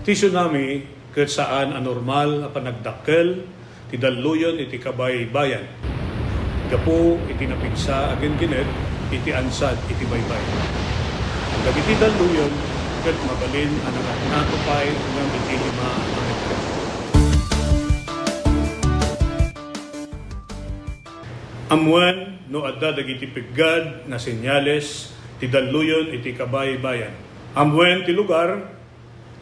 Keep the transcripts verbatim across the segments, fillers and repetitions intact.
Ti tsunami ket saan a normal a panagdakkel ti dalluyon iti kabaybayan gapu iti napigsa a genggened iti ansad iti baybay. Dagiti dalluyon ket mabalin a nangatngato pay ngem iti lima a metro. Ammoen no adda dagiti peggad nga senyales ti dalluyon iti kabaybayan. Ammoen ti lugar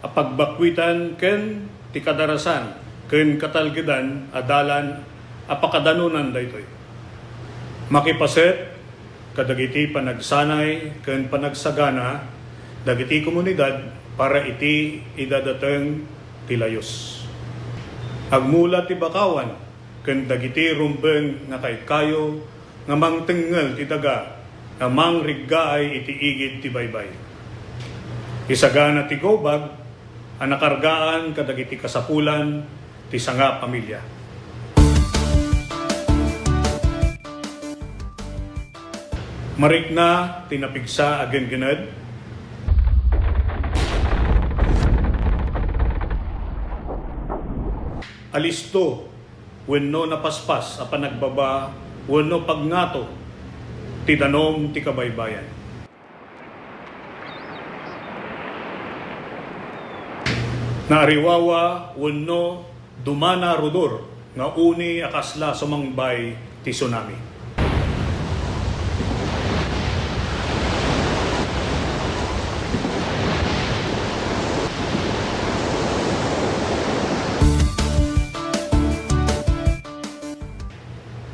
a pagbakkuitan ken ti kadarasan ken katalgedan a dalan a pakadanonan daytoy. Makipaset kadagiti panagsanay ken panagsagana dagiti komunidad para iti idadateng ti layus. Agmula ti bakawan ken dagiti rumbeng nga kaykayo nga mangtengngel ti daga nga mangriggaay iti igid ti baybay. Isagana ti gawbag a nakargaan kadagiti kasapulan ti sanga pamilya. Marikna ti napigsa a genggened. Alisto wenno napaspas a panagbaba wenno pagngato ti danum ti kabaybayan. Naariwawa wenno dumana rudor nga uni a kasla sumangbay ti tsunami.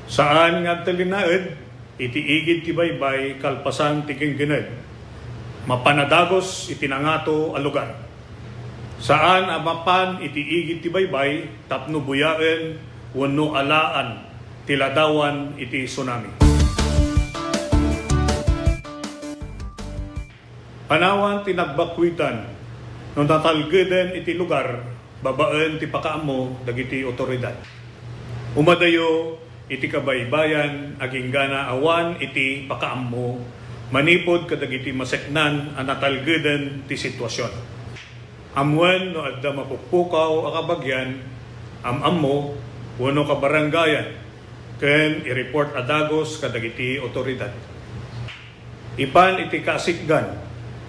Saan nga agtalinaed iti igid ti baybay kalpasan ti genggened. Mapan a dagus iti nangato a lugar. Saan a mapan iti igid ti baybay tapno buyaen wenno alaan ti ladawan iti tsunami. Panawan ti nagbakkuitan no natalgeden iti lugar babaen ti pakaammo dagiti otoridad. Umadayo iti kabaybayan agingga awan iti pakaammo manipud kadagiti maseknan a natalgeden ti situasion. Ammoen no adda mapukpukaw a kabagian, am-ammo, wenno kabarangayan, ken i-report a dagus kadagiti otoridad. Ipan iti kasikgan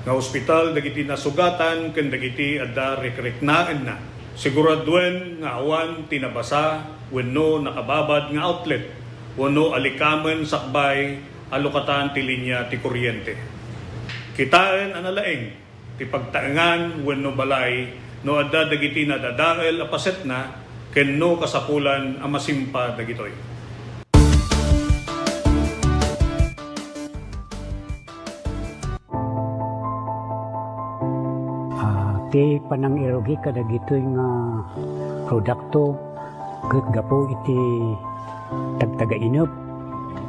nga ospital dagiti nasugatan ken dagiti adda rikriknaenna. Siguraduen nga awan ti nabasa wenno nakababad nga outlet wenno alikamen sakbay a lukatan ti linia ti kuryente. Kitaen a nalaing ti pagtaengan wenno balay no adda dagiti nadadael a pasetna ken no kasapulan a masimpa dagitoy. Ah, ti panangirugi kadagitoy nga produkto ket gapu iti tagtagainep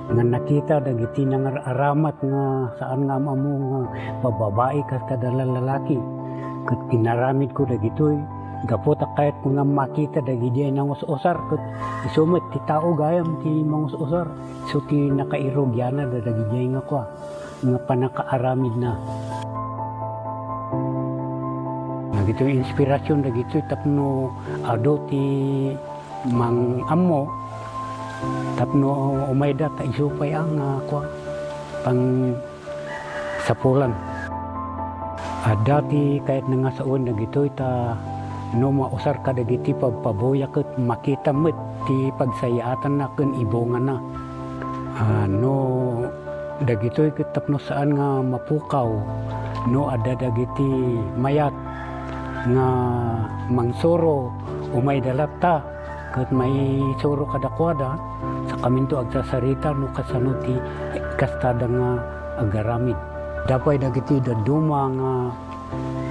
nga nakita dagiti nangar-aramat nga saan nga am-ammo nga bababai kas kada lalaki. Ket inaramidko dagitoy gapu ta kayatko nga makita dagidiay nangus-usar ket isu met ti tao gayam ti mangus-usar. Isu ti nakairugianna dagijay nga kua, nga pannakaaramidna. Dagitoy inspirasyon dagitoy tapno adu ti mang-ammo tapno umayda ta isu pay a nga kua, pang sapulan. Adda ti kayatna nga sawen dagitoy ta no mausar kadagiti pabpabuya ket makita met ti pagsayaatanna ken ibungana. Ah, no dagitoy ket tapno saan nga mapukaw no adda dagiti mayat nga mangsuro, umayda latta ket maisuro kadakuada, sakaminto agsasarita no kasano ti kastada nga agaramid. Adda pay dagiti dadduma nga,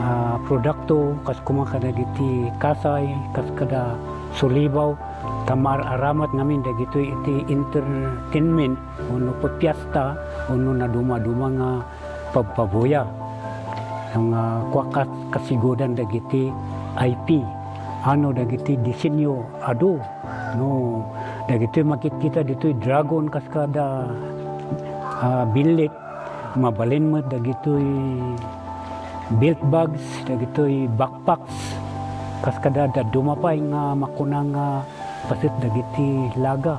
ah, produkto, kas koma kadagiti kasay, kas kada sulibaw, ta maar-aramat ngamin dagitoy iti entertainment, wenno piesta, wenno nadumaduma nga pabpabuya. Nga kua kas-, kasigudan dagiti I P, ano dagiti disenyo adu, no, dagitoy makitkita ditoy dragon kas kada, ah, billit, mabalin met dagitoy belt bags, dagitoy backpacks, Kas kada dadduma pay nga makuna nga paset dagiti laga.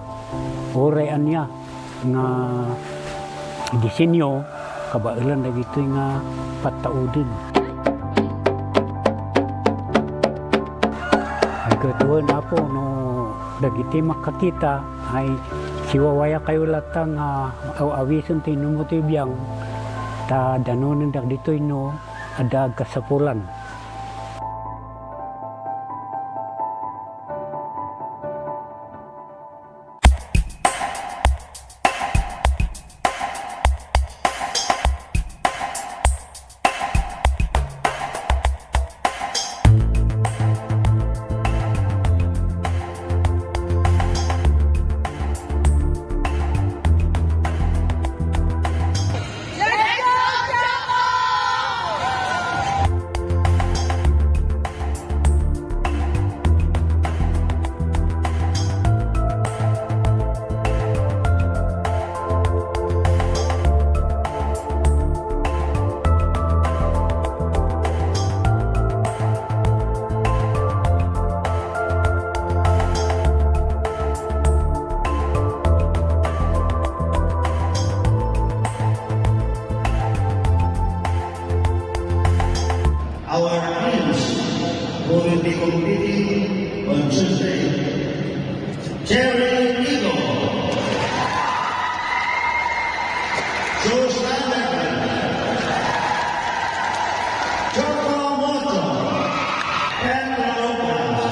Uray ania nga disenyo, kabaelan dagitoy nga pattauden. Ay, ket wen, Apo, no dagiti makakita ay siwawayakayo latta nga aw-awisen ti inummo ti biang, ta danonen dagitoy no adda agkasapulan. Our teams who will be competing on Tuesday. Jerry Nico. Joe Standard. Choco Moto. Ken Lopez.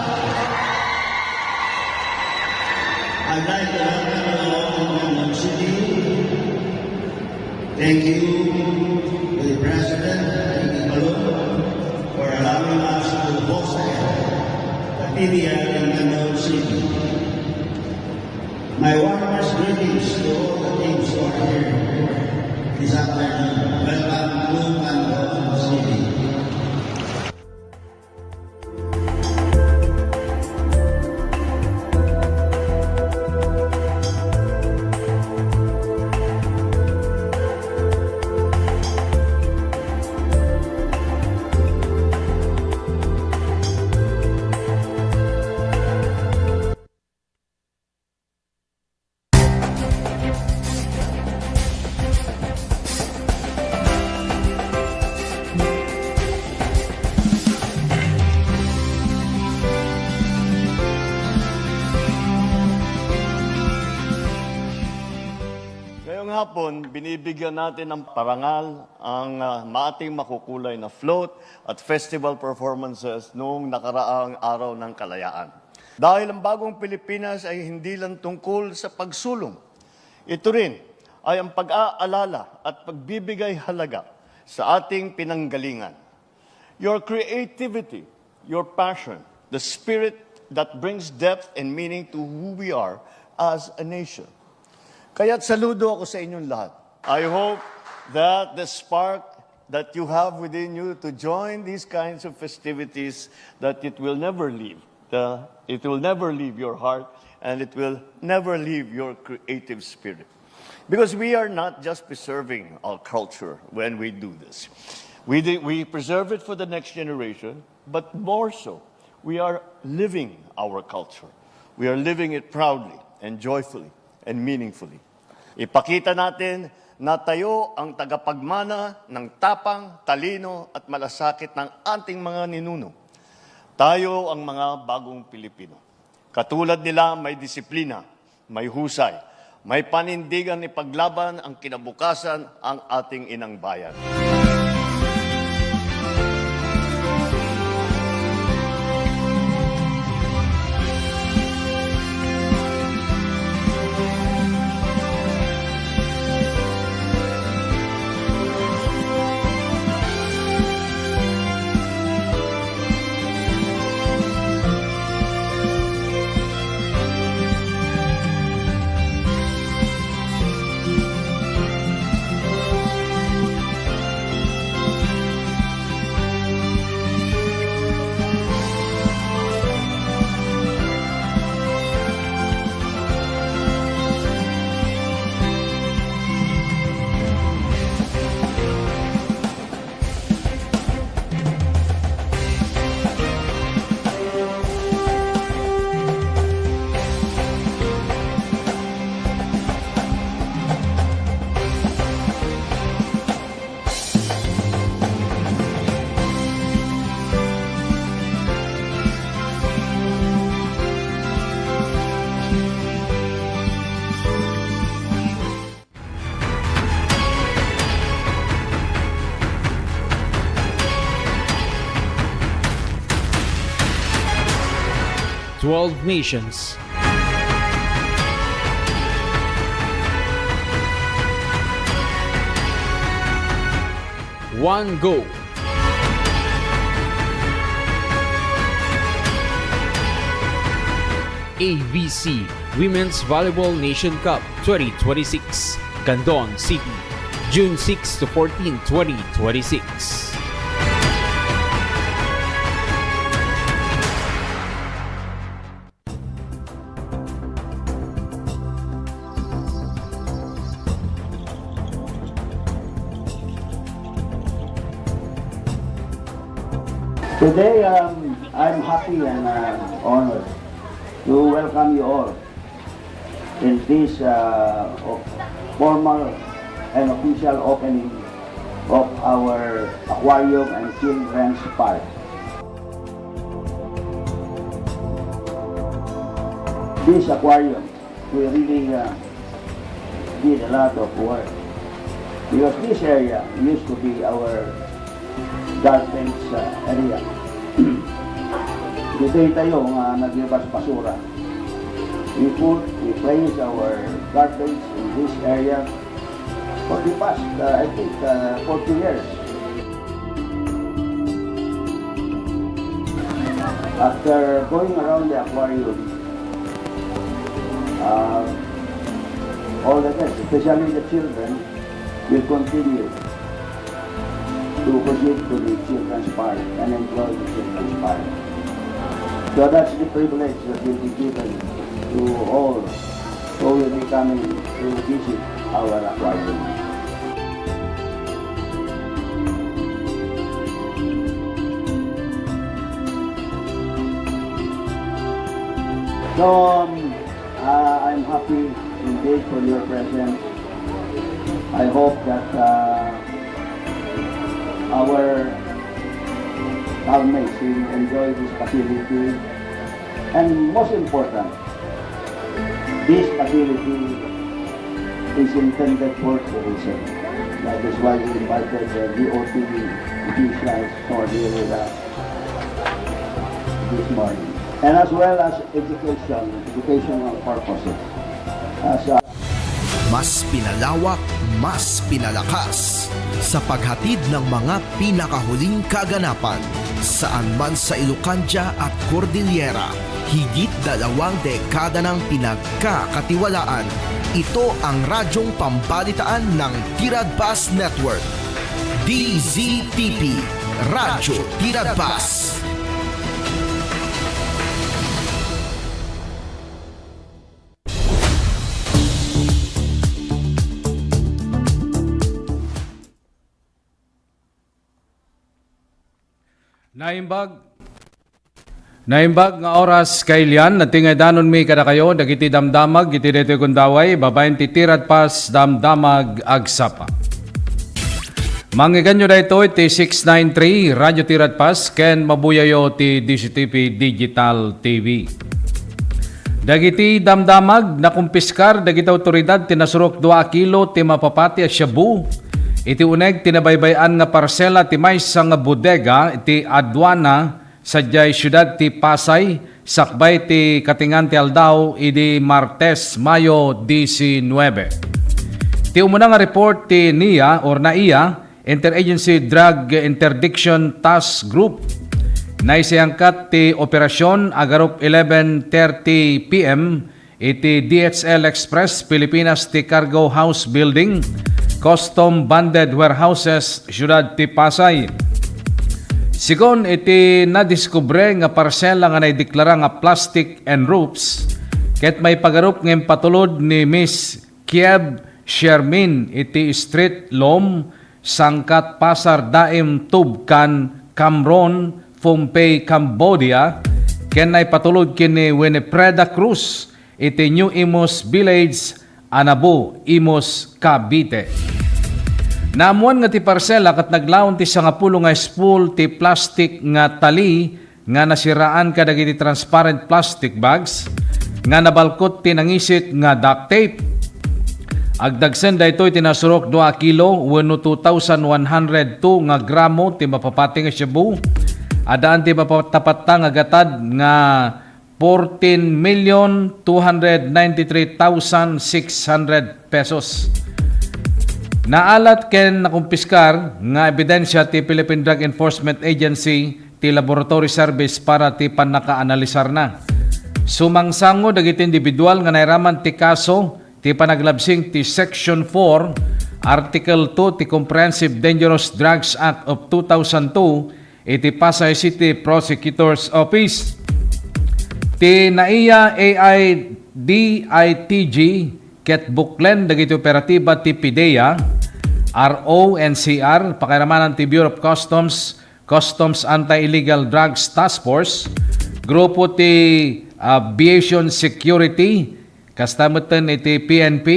I'd like to welcome you all to Quezon City. Thank you to the President, Ricky Colon, for allowing us to host the P B L in Quezon City. My warmest greetings to all the teams who are here this afternoon. Welcome to Quezon City. Ngayong hapon, binibigyan natin ng parangal ang, ah, ating makukulay na float at festival performances noong nakaraang Araw ng Kalayaan. Dahil ang bagong Pilipinas ay hindi lang tungkol sa pagsulong. Ito rin ay ang pag-aalala at pagbibigay halaga sa ating pinanggalingan. Your creativity, your passion, the spirit that brings depth and meaning to who we are as a nation. Kaya't saludo ako sa inyong lahat. I hope that the spark that you have within you to join these kinds of festivities, that it will never leave. The, it will never leave your heart, and it will never leave your creative spirit. Because we are not just preserving our culture when we do this. We, do, we preserve it for the next generation, but more so, we are living our culture. We are living it proudly and joyfully and meaningfully. Ipakita natin na tayo ang tagapagmana ng tapang, talino at malasakit ng ating mga ninuno. Tayo ang mga bagong Pilipino. Katulad nila, may disiplina, may husay, may panindigan ipaglaban ang kinabukasan ang ating inang bayan. twelve nations. One goal. A V C Women's Volleyball Nation Cup twenty twenty-six, Candon City, June six to fourteen, twenty twenty-six. Today, um, I'm happy and, uh, honored to welcome you all in this, uh, o-, formal and official opening of our aquarium and children's park. This aquarium, we really, uh, did a lot of work because this area used to be our garbage, uh, area. Ditoy tayo nga naglibas basura. We put, we place our garbage in this area for the past, uh, I think, uh, forty years. After going around the aquarium, uh, all the guests, especially the children, will continue to proceed to the children's park and enjoy the children's park. So that's the privilege that will be given to all who will be coming to visit our aquarium. So, um, uh, I'm happy indeed for your presence. I hope that, uh, our housemates will enjoy this facility. And most important, this facility is intended for tourism. That is why we invited the D O T officials who are here with us this morning. And as well as education, educational purposes. As a Mas pinalawak, mas pinalakas sa paghatid ng mga pinakahuling kaganapan saan man sa Ilocandia at Cordillera. Higit dalawang dekada nang pinagkakatiwalaan. Ito ang radyong pambalitaan ng Tiradpas Network. D Z T P, Radyo Tiradpas. Naimbag, naimbag nga oras, kailian, nagtingaydanonmi kadakayo dagiti damdamag iti daytoy gundaway, babaen ti Tiradpas Damdamag Agsapa. Mangngegyo daytoy ti six nine three Radyo Tiradpas ken mabuyayo ti D Z T P Digital T V. Dagiti damdamag, nakumpiskar dagiti awtoridad ti nasurok dua a kilo ti mapapati a shabu iti uneg ti nabaybay-an nga parsela ti maysa nga bodega iti aduana sadiay siudad ti Pasay, sakbay ti katingan ti aldaw idi Martes, Mayo disinnuebe. Ti umuna nga report ti NIA or NAIA, Interagency Drug Interdiction Task Group, naisayangkat ti operasyon agarup eleven thirty P M iti D H L Express Pilipinas ti Cargo House Building, Custom Bonded Warehouses, Siudad ti Pasay. Sigun iti nadiskubre nga parsela nga naideklara nga plastic and ropes, ket maipagarup nga impatulod ni Miss Kiev Shermin iti Street Lom, Sangkat Pasar Daim Tubkan, Kamron, Pohnpei, Cambodia, ken naipatulod ken ni Winifreda Cruz iti New Imus Village, Anabo, Imus, Cavite. Naammuan nga ti parsela ket naglaon ti sangapulo nga spool ti plastik nga tali nga nasiraan kadagiti transparent plastic bags nga nabalkot ti nangisit nga duct tape. Agdagsen daytoy ti nasurok dua a kilo wenno two thousand one hundred two nga gramo ti mapapati nga shabu. Addaan ti mapatapatta nga gatad nga fourteen million two hundred ninety-three thousand six hundred pesos. Naalat ken nakumpiskar nga ebidensia ti Philippine Drug Enforcement Agency ti laboratory service para ti pannakaanalisarna. Sumangsango dagiti individual nga nairaman ti kaso ti panaglabsing ti Section four, Article two ti Comprehensive Dangerous Drugs Act of two thousand two iti Pasay City Prosecutor's Office. Ti NAIA A I D I T G ket buklen dagiti operatiba ti PDEA, R O N C R, pakairamanan ti Bureau of Customs, Customs Anti-Illegal Drugs Task Force, grupo ti Aviation Security, kasta metten iti P N P,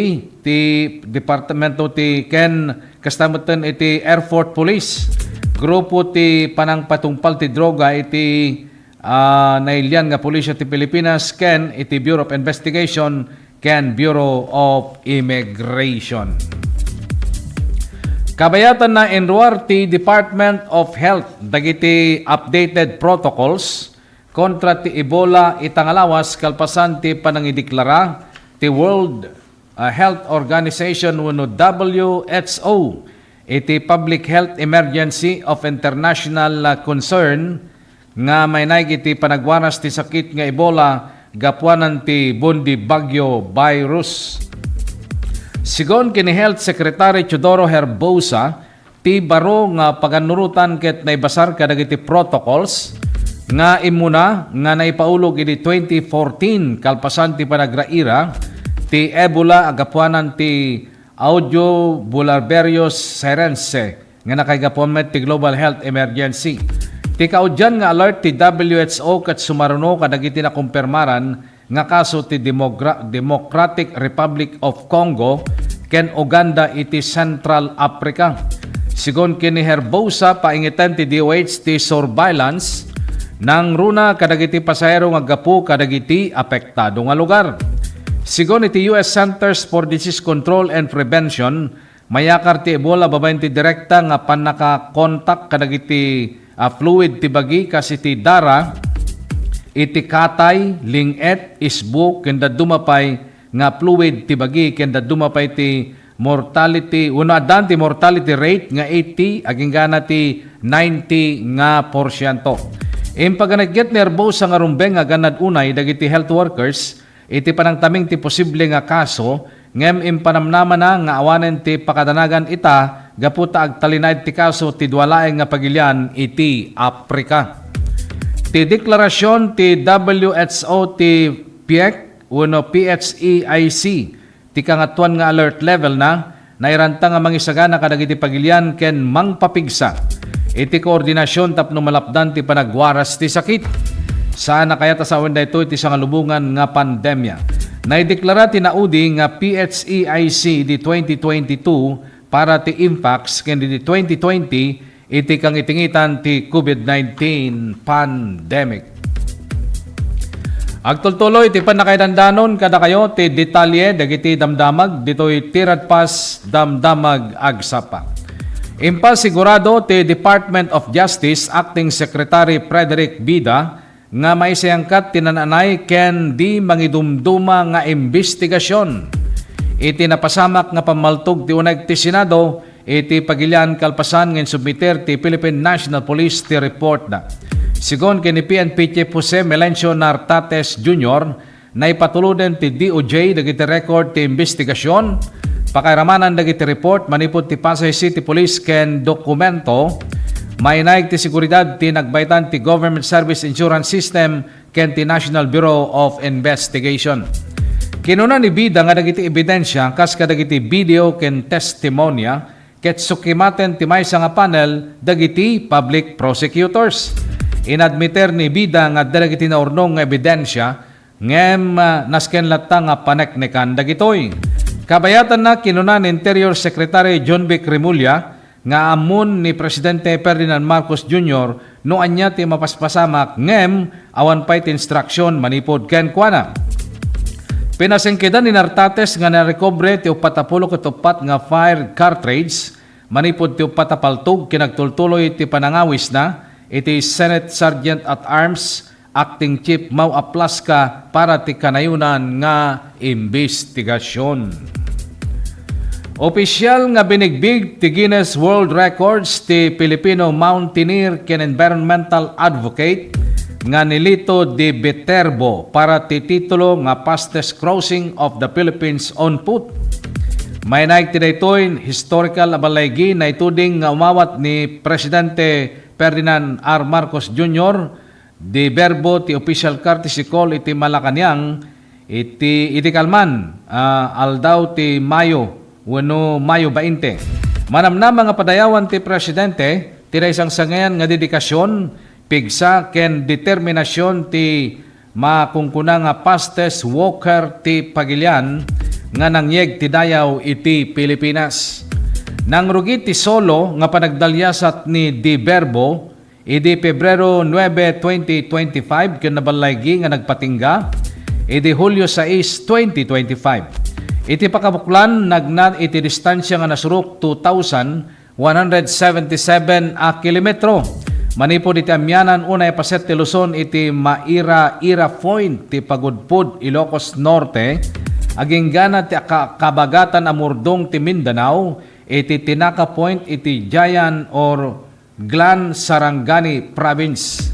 ti Departamento ti ken kasta metten iti Airport Police, grupo ti panangpatungpal ti droga iti, ah, nailian nga pulisya ti Pilipinas ken iti Bureau of Investigation ken Bureau of Immigration. Kabayatanna, inruar ti Department of Health dagiti updated protocols kontra ti Ebola ita nga lawas kalpasan ti panangideklara ti World, ah, Health Organization wenno W H O iti public health emergency of international, ah, concern nga mainaig iti panagwaras ti sakit nga Ebola gapuanan ti Bundibugyo virus. Sigon ken ni Health Secretary Teodoro Herbosa, ti baro nga pagannurotan ket naibasar kadagiti protocols nga immuna nga naipaulog idi twenty fourteen kalpasan ti panagraira ti Ebola a gapuanan ti Audio Bularberrios Serense nga nakaigapuan met ti global health emergency. Ti kaudian nga alert ti W H O ket sumaruno kadagiti nakumpirmaran nga kaso ti Demogra-, Democratic Republic of Congo ken Uganda iti Central Africa. Sigon ken ni Herbosa, paingeten ti D O H ti surveillance nangruna kadagiti pasahero nga aggapu kadagiti apektado nga lugar. Sigon iti U S Centers for Disease Control and Prevention, mayakar ti Ebola babaen ti direkta nga pannakakontak kadagiti, ah, fluid ti bagi kas iti dara, iti katay, ling-et, isbo, ken dadduma pay nga fluid ti bagi, ken dadduma pay ti mortality, wenno addan ti mortality rate nga eighty agingga ti ninety nga porsiento. Impaganetget ni Herbosa nga rumbeng nga agannad unay dagiti health workers iti panangtaming ti posible nga kaso, ngem impanamnamana nga awanen ti pakadanagan ita gapu ta agtalinaed ti kaso ti dua laeng nga pagilian iti Africa. Ti deklarasion ti W H O ti PHEC wenno P H E I C ti kangatoan nga alert level na, nairanta nga mangisagana kadagiti pagilian ken mangpapigsa iti koordinasion tapno malapdan ti panagwaras ti sakit. Saan a kayat a sawen daytoy ti sangalubongan nga pandemia. Naideklara ti naudi nga P H E I C di twenty twenty-two para ti impacts ken di twenty twenty iti kangitingitan ti COVID nineteen pandemic. Agtultuloy ti pannakaidandanon kadakayo ti detalye dagiti damdamag ditoy Tiradpas Damdamag Agsapa. Impasigurado ti Department of Justice Acting Secretary Frederick Bida nga maisayangkat ti naan-anay ken di mangidumduma nga imbestigasion iti napasamak nga pammaltog ti uneg ti Senado iti pagilian kalpasan nga insubmiter ti Philippine National Police ti report na. Sigon ken ni P N P Chief Jose Melencio Nartates Junior, naipatuloden ti D O J dagiti record ti imbestigasion, pakairamanan dagiti report manipud ti Pasay City Police ken dokumento mainaig ti seguridad ti nagbaitan ti Government Service Insurance System ken ti National Bureau of Investigation. Kinuna ni Bida nga dagiti ebidensia kas kadagiti video ken testimonya ket sukimaten ti maysa nga panel dagiti public prosecutors. Inadmiter ni Bida nga adda dagiti naurnong nga ebidensia ngem, ah, nasken latta nga paneknekan dagitoy. Kabayatanna, kinuna ni Interior Secretary Jonvic Remulla nga ammon ni Presidente Ferdinand Marcos Junior no ania ti mapaspasamak ngem awan pay ti instruksion manipud kenkuana. Pinasengkedan ni Nartates nga narekobre ti uppat a pulo ket uppat nga fire cartridge manipud ti uppat a paltog ken agtultuloy ti panangawisna iti Senate Sergeant at Arms Acting Chief Mau Aplasca para ti kanayonan nga imbestigasyon. Opisyal nga binigbig ti Guinness World Records ti Filipino mountaineer ken environmental advocate nga ni Lito de Viterbo para ti titulo nga fastest crossing of the Philippines on foot. Mainaig ti daytoy historical a ballaygi, naituding nga umawat ni Presidente Ferdinand R. Marcos Junior de Viterbo ti official courtesy call iti Malacañang iti, idi kalman, ah, aldaw ti Mayo wenno Mayo bainte. Manamnama nga padayawan ti Presidente ti naisangsangayan nga dedikasyon, pigsa ken determinasion ti makunkuna nga fastest walker ti pagilian nga nangyeg ti dayaw iti Pilipinas. Nangrugi ti solo nga panagdaliasat ni de Viterbo idi Pebrero nuebe, twenty twenty-five ken naballaygi nga nagpatingga idi Hulyo sais, twenty twenty-five. Iti pakabuklan, nagnad iti distansia nga nasurok two thousand one hundred seventy-seven a kilometro. Manipud iti amianan, unay a paset ti Luzon iti Maira-ira Point ti Pagudpud, Ilocos Norte, aginggana ti aka-, kabagatan a murdong ti Mindanao iti Tinaca Point iti Jayan or Glan, Sarangani Province.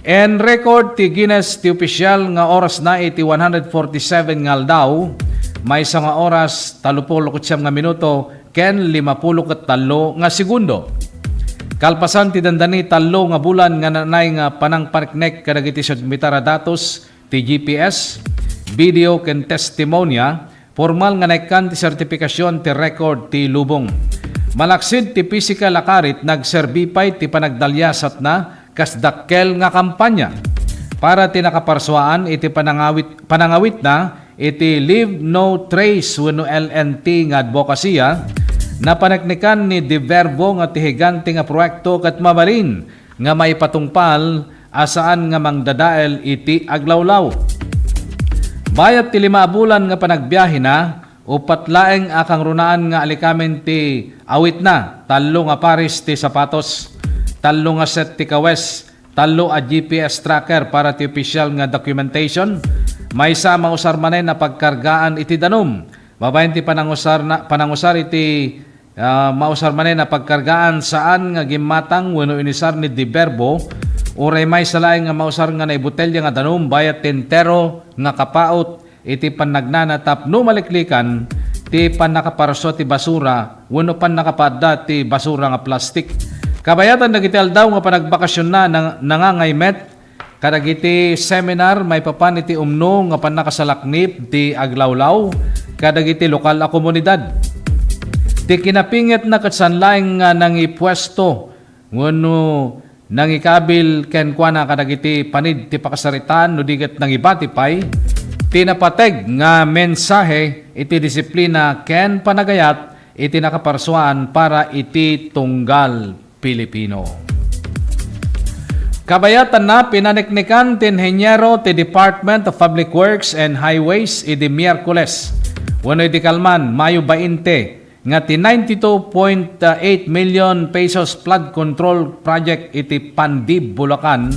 En record ti Guinness ti opisyal nga orasna iti one hundred forty-seven nga aldaw, maysa nga oras, tallo pulo ket siam nga minuto, ken lima pulo ket tallo nga segundo. Kalpasan ti dandani tallo nga bulan nga nanay nga panangpaneknek kadagiti submitar a datos ti G P S, video ken testimonia, pormal nga naikkan ti sertifikasyon ti record ti lubong. Malaksid ti pisikal a karit, nagserbi pay ti panagdaliasatna kas dakkel nga kampanya para ti nakaparsuaan iti panangawit-, panangawitna iti Leave No Trace wenno L N T nga advocacy-a. Napaneknekan ni de Viterbo nga ti higante nga proyekto ket mabalin nga maipatungpal a saan nga mangdadael iti aglawlaw. Bayat ti lima a bulan nga panagbiahena, uppat laeng a kangrunaan nga alikamen ti awitna, tallo nga pares ti sapatos, tallo nga set ti kawes, tallo a G P S tracker para ti opisyal nga documentation, maysa a mausar manen a pagkargaan iti danum. Babaen ti panangusarna, panangusar iti, ah, mausar manen a pagkargaan saan nga gimmatang wenno inisar ni de Viterbo, uray maysa laeng nga mausar nga naibotelya nga danum bayat ti entero nga kapaut iti pannagnana tapno maliklikan ti pannakaparsua ti basura wenno pannakapaadda ti basura nga plastik. Kabayatan dagiti aldaw nga panagbakasionna, nang-, nangangaymet kadagiti seminar maipapan iti umno nga pannakasalaknib ti aglawlaw kadagiti lokal a komunidad. Ti kinapingetna ket saan laeng nga nangipuesto wenno nangikabil kenkuana kadagiti panid ti pakasaritaan no di ket nangibati pay ti napateg nga mensahe iti disiplina ken panagayat iti nakaparsuaan para iti tunggal Pilipino. Kabayatanna, pinaneknekan ti inheniero ti Department of Public Works and Highways idi Miyerkules wenno idi kalman, Mayo bainte, nga ti ninety-two point eight million pesos flood control project iti Pandib, Bulacan,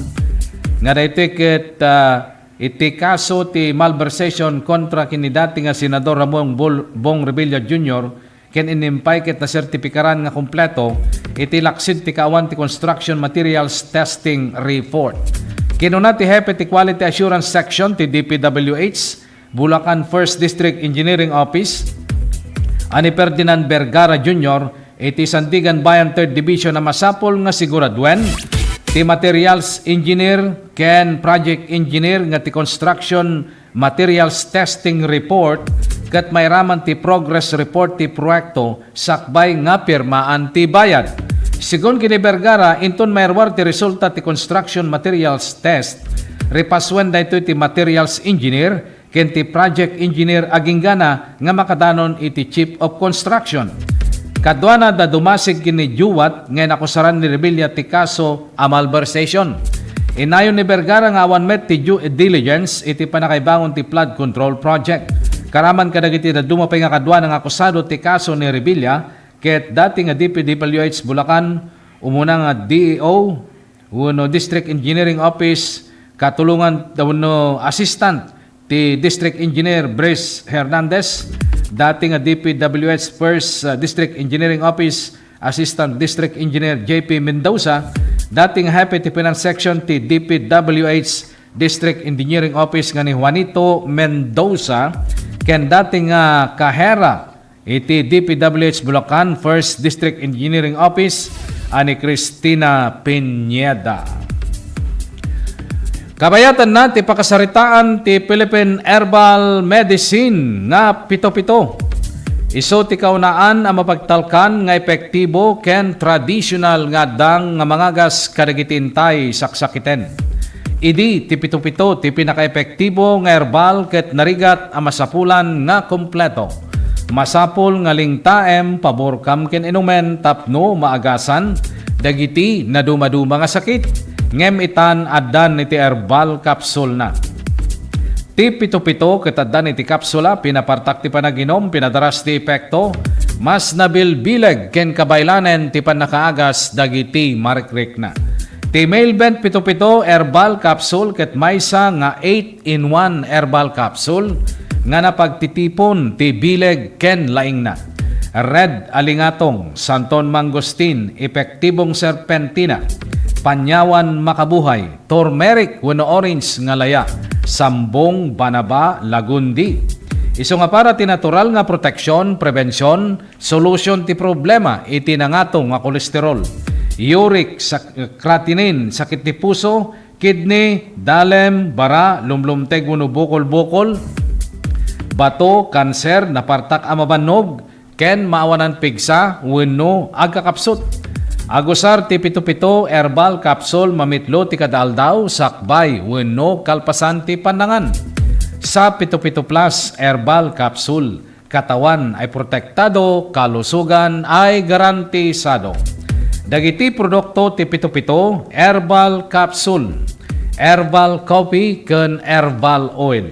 nga daytoy ket, ah, iti kaso ti malversation kontra ken ni dati nga Senador Ramon Bol-, Bong Revilla Junior, ken inimpay ket nasertipikaran nga kompleto iti laksid ti kaawan ti construction materials testing report. Kinuna ti hepe ti Quality Assurance Section ti D P W H, Bulacan First District Engineering Office, a ni Ferdinand Vergara Junior iti Sandiganbayan Third Division a masapul nga siguraduen ti materials engineer ken project engineer nga ti construction materials testing report ket mairaman ti progress report ti proyekto sakbay nga pirmaan ti bayad. Segun ken ni Vergara, inton mairuar ti resulta ti construction materials test, ripasuen daytoy ti materials engineer ken ti project engineer aginggana nga makadanon iti chief of construction. Kaduana da dumasig ken ni Juat nga inakusaran ni Revilla ti kaso a malversation. Inayon ni Vergara nga awan met ti due diligence iti pannakaibangon ti flood control project. Karaman kadagiti dadduma pay nga kaduana nga akusado ti kaso ni Revilla ket dati nga D P W H Bulacan, umuna nga D E O, wenno District Engineering Office, katulongan wenno assistant ti District Engineer Bryce Hernandez, dati nga D P W H First, uh, District Engineering Office Assistant District Engineer J P Mendoza, dati nga hepe ti Finance Section ti D P W H District Engineering Office nga ni Juanito Mendoza, ken dati nga kahera iti D P W H Bulacan First District Engineering Office a ni Cristina Pineda. Kabayatanna ti pakasaritaan ti Philippine Herbal Medicine nga pito-pito. Isu ti kaunaan a mapagtalkan nga epektibo ken tradisyonal nga addang nga mangagas kadagiti intay saksakiten. Idi ti pito-pito ti pinakaepektibo nga herbal ket narigat a masapulan nga kompleto. Masapul nga lingtaem, paburkam ken inumen tapno maagasan dagiti nadumaduma nga sakit, ngem itan addan iti herbal capsule na. Ti pito-pito ket addan iti kapsula, pinapartak ti panaginum, pinadaras ti epekto, mas nabilbileg ken kabaylanen ti pannakaagas dagiti marikrikna. Ti Mailbent pito-pito herbal capsule ket maysa nga eight-in-one herbal capsule nga napagtitipon ti bileg ken laingna. Red alingatong, santon mangosteen, epektibong serpentina, panyawan makabuhay, turmeric wenno orange nga laya, sambong, banaba, lagundi. Isu nga para ti natural nga proteksyon, prebension, solusyon ti problema iti nangato nga kolesterol, uric, sak-, creatinine, sakit ti puso, kidney, dalem, bara, lumlumteg wenno bukol-bukol, bato, kanser, napartak a mabannog, ken maawanan pigsa wenno agkakapsut. Agusar ti pito-pito herbal capsule mamitlo ti kada aldaw, sakbay wenno kalpasan ti pannangan. Sa pito-pito plus herbal capsule, katawan ay protektado, kalusugan ay garantisado. Dagiti produkto ti pito-pito, herbal capsule, herbal coffee, ken herbal oil.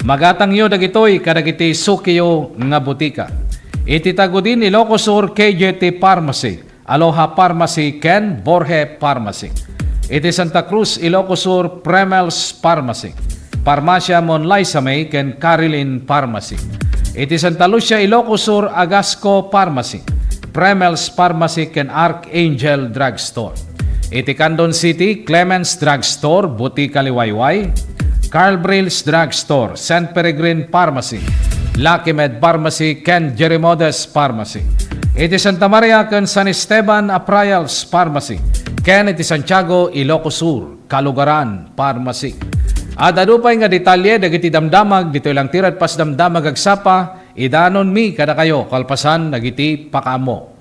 Magatangyo dagitoy kadagiti sukiyo nga butika. Iti Tagudin, Ilocos Sur, K J T Pharmacy, Aloha Pharmacy, ken Borge Pharmacy. Iti Santa Cruz, Ilocos Sur, Premel's Pharmacy, Farmacia Monlaisame, ken Carilin Pharmacy. Iti Santa Lucia, Ilocos Sur, Agasco Pharmacy, Premel's Pharmacy, ken Archangel Drugstore. Iti Candon City, Clemens Drugstore, Butika Liwayway, Carl Brill's Drugstore, Saint Peregrine Pharmacy, Lucky Med Pharmacy, ken Jerimodes Pharmacy. Iti Santa Maria ken San Esteban, Aprayal's Pharmacy, ken iti Santiago, Ilocos Sur, Kalugaran Pharmacy. Ad-adu pay nga detalye dagiti damdamag, ditoy lang ti Radpas Damdamag agsapa, idanonmi kadakayo kalpasan dagiti pakaammo.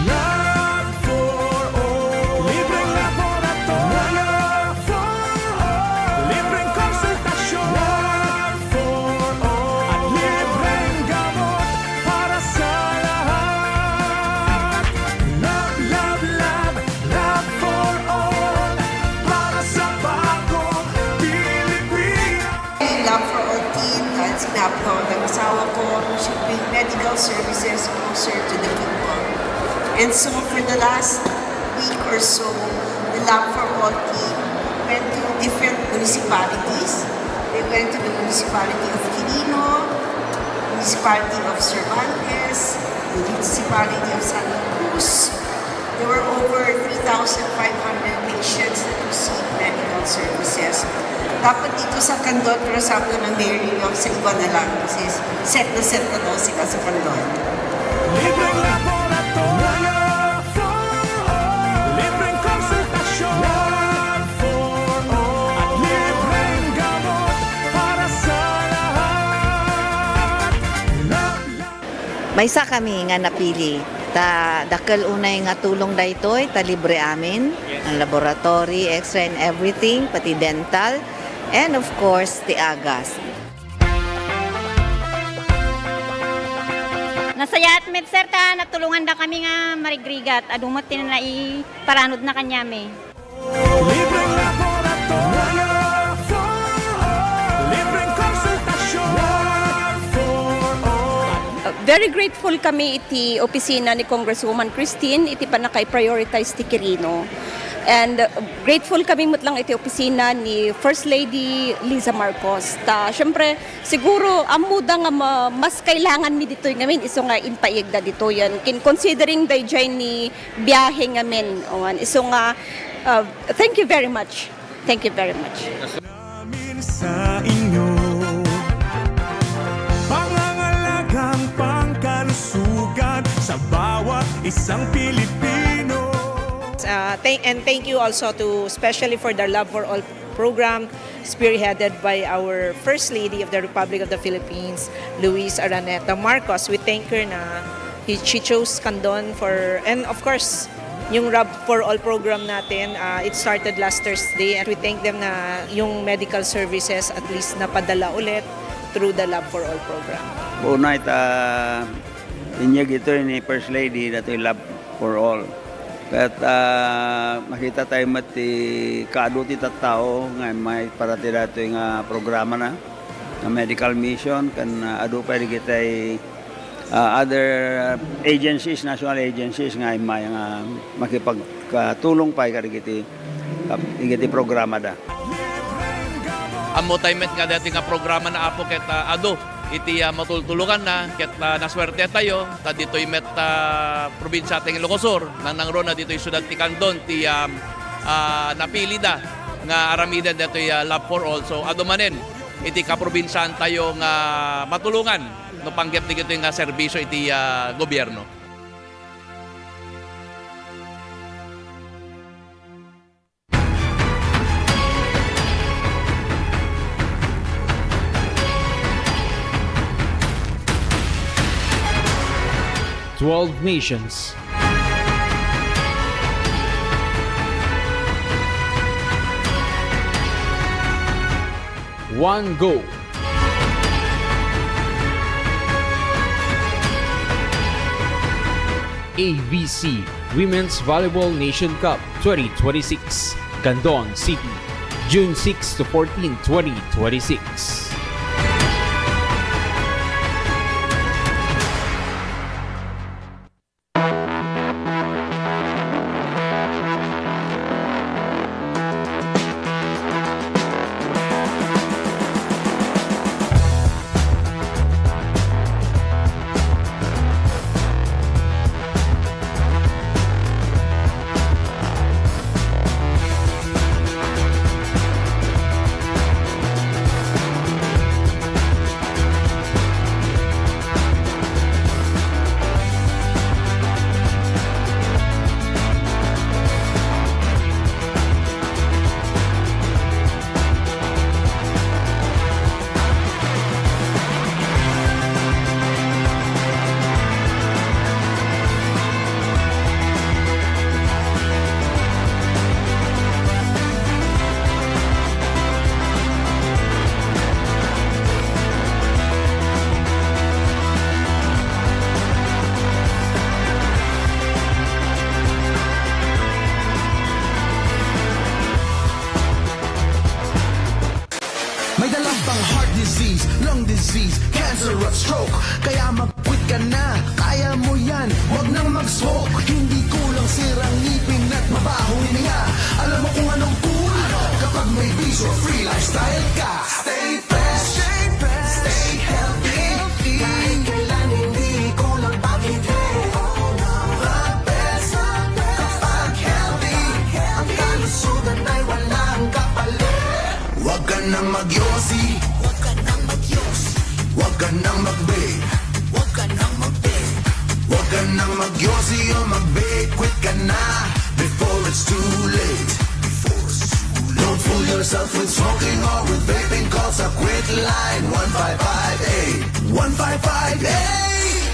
Love for all. Libreng laboratorio. Love for all. Libreng konsultasyon. Love for all. At libreng gamot para sa lahat. Love, love, love, love for all. Para sa bagong Pilipinas. Love for all team, dahil sinabi ko ng asawa ko, we should bring medical services closer to the people. And so for the last week or so, the Love for All team went to different municipalities. They went to the municipality of Quirino, municipality of Cervantes, municipality of Santa Cruz. There were over three thousand five hundred patients that received medical services. Dapat dito sa Candon, pero sabi ko ng Mayor ninyo, sa iba na lang. Kasi set na set na daw sila sa Candon. Libreng laboratorio for all. Libreng konsultasyon for all. At libreng gamot para sa lahat. Love, love. Maysa kami nga napili. Ta dakkel unay nga tulong daytoy, ta libre amin. Yes. Ang laboratory, X-ray and everything, pati dental, and of course, ti agas. Nasayaat met, sir, ta natulungan da kami nga marigrigat. Adu met ti naiparanod na kaniami. Libreng laboratorio Very grateful kami iti opisina ni Congresswoman Christine iti pannakaiprioritize ti Quirino. And, uh, grateful kami met lang iti opisina ni First Lady Liza Marcos. Ta, syempre, siguro, ammoda nga ma-, mas kailangan mi ditoy ngamin, isu nga impaigda ditoy yan. Kin-, considering dayjay ni biyahe ngamin, awan, isu nga, uh, thank you very much. Thank you very much. Namin sa inyo. Pangangalagang pangkalusugan sa bawat isang Pilipino. Uh, thank, and thank you also to, especially for the Love for All program, spearheaded by our First Lady of the Republic of the Philippines, Luis Araneta Marcos. We thank her na he, she chose Candon for, and of course, yung Love for All program natin, uh, it started last Thursday, and we thank them na yung medical services at least napadala ulit through the Love for All program. Una ita inyag ito ni First Lady, datoy Love for All. Ket, ah, makita tayo met ti kaadu ti tattao nga immay para ti datoy nga programana, nga medical mission, ken, ah, adu pay dagiti, ah, other agencies, national agencies nga immay nga makipagkatulong pay kadagiti, ah, dagiti programada. Ammo tayo met nga dati nga programana, Apo, ket, ah, adu iti, ah, matultuluganna, ket, ah, nasuerte tayo, ta ditoy met, ah, probinsia ti Ilocos Sur, nangnangruna ditoy siudad ti Candon, ti, ah, ah, napilida nga aramiden ditoy, ah, Love for All. So, adu manen iti kaprobinsiaan tayo nga matulongan no panggep dagitoy nga serbisio iti, ah, gobierno. Twelve nations. One goal. A V C Women's Volleyball Nation Cup twenty twenty-six, Candon City, June six to fourteen, twenty twenty-six. May dala pang heart disease, lung disease, cancer at stroke. Kaya mag-quit ka na, kaya mo yan, wag nang mag-smoke. Hindi kulang sirang ngipin at mabahong hininga. Alam mo kung anong cool? Kapag may bisyo, free lifestyle ka. Stay fresh, stay fresh, stay healthy. Kahit kailan hindi kulang pag-ibig. The best, the best. Kapag healthy, ang kalusugan ay walang kapalit. Huwag ka nang magyosi. Huwag ka nang magyosi. Huwag ka nang mag-vape. Huwag ka nang mag-vape. Huwag ka nang magyosi o mag-vape. Quit ka na before it's too late. Before it's too late. Don't fool yourself with smoking or with vaping. Call sa Quit Line one five five eight. One five five eight!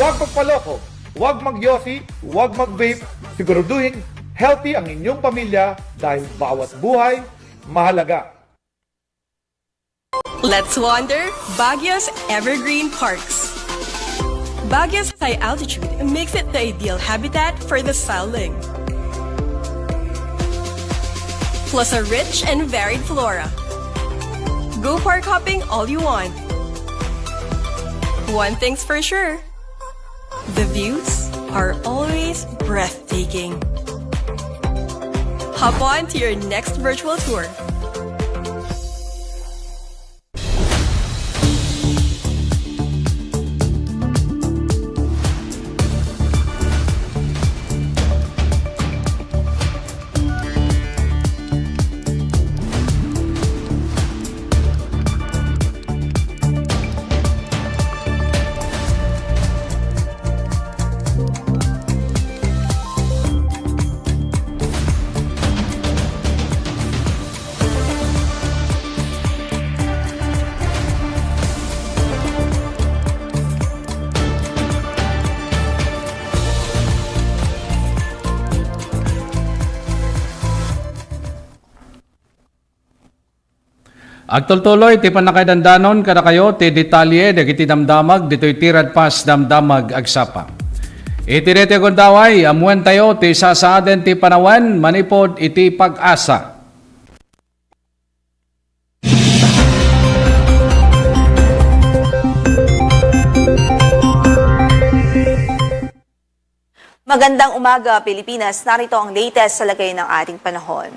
Huwag magpaloko, huwag magyosi, huwag mag-vape. Siguraduhin healthy ang inyong pamilya dahil bawat buhay mahalaga. Let's wander Baguio's evergreen parks. Baguio's high altitude makes it the ideal habitat for the silent. Plus a rich and varied flora. Go park hopping all you want. One thing's for sure, the views are always breathtaking. Hop on to your next virtual tour. Agtultuloy ti pannakaidandanon kadakayo ti detalye dagiti damdamag ditoy ti Radpas Damdamag Agsapa. Iti daytoy gundaway, ammoentayo ti sasaaden ti panawen manipud iti pag-asa. Magandang umaga, Pilipinas. Narito ang latest sa lagay ng ating panahon.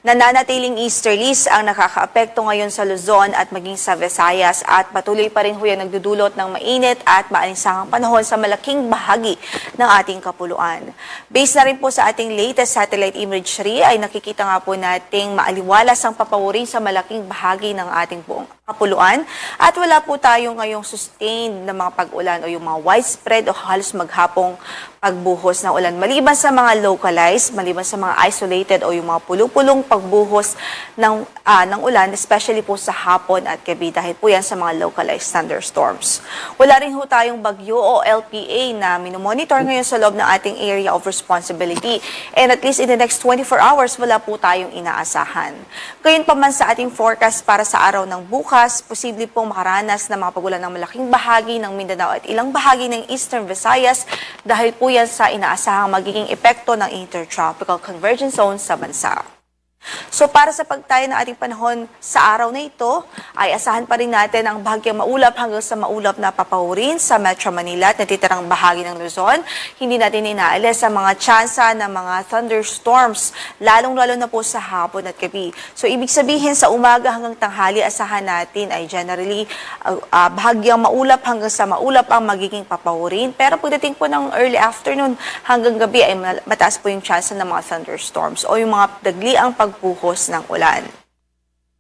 Nananatiling easterlies ang nakakaapekto ngayon sa Luzon at maging sa Visayas at patuloy pa rin ho yan nagdudulot ng mainit at maalinsangang panahon sa malaking bahagi ng ating kapuluan. Based na rin po sa ating latest satellite imagery ay nakikita nga po nating maaliwalas ang papauring sa malaking bahagi ng ating buong kapuluan at wala po tayo ngayong sustained na mga pag-ulan o yung mga widespread o halos maghapong pagbuhos ng ulan. Maliban sa mga localized, maliban sa mga isolated o yung mga pulupulong pagbuhos ng, ah, ng ulan, especially po sa hapon at gabi dahil po yan sa mga localized thunderstorms. Wala rin ho tayong bagyo o L P A na minomonitor ngayon sa loob ng ating area of responsibility. And at least in the next twenty-four hours, wala po tayong inaasahan. Gayunpaman sa ating forecast para sa araw ng bukas, posible pong makaranas ng mga pag-ulan ng malaking bahagi ng Mindanao at ilang bahagi ng Eastern Visayas dahil po yan sa inaasahang magiging epekto ng Intertropical Convergence Zone sa bansa. So para sa pagtayo ng ating panahon sa araw na ito, ay asahan pa rin natin ang bahagyang maulap hanggang sa maulap na papaurin sa Metro Manila at natitirang bahagi ng Luzon. Hindi natin inaalis ang mga tsansa ng mga thunderstorms, lalong-lalo na po sa hapon at gabi. So, ibig sabihin, sa umaga hanggang tanghali, asahan natin ay generally, ah, ah, bahagyang maulap hanggang sa maulap ang magiging papaurin. Pero pagdating po ng early afternoon hanggang gabi ay mal-, mataas po yung tsansa ng mga thunderstorms o yung mga dagliang pagbuhos ng ulan.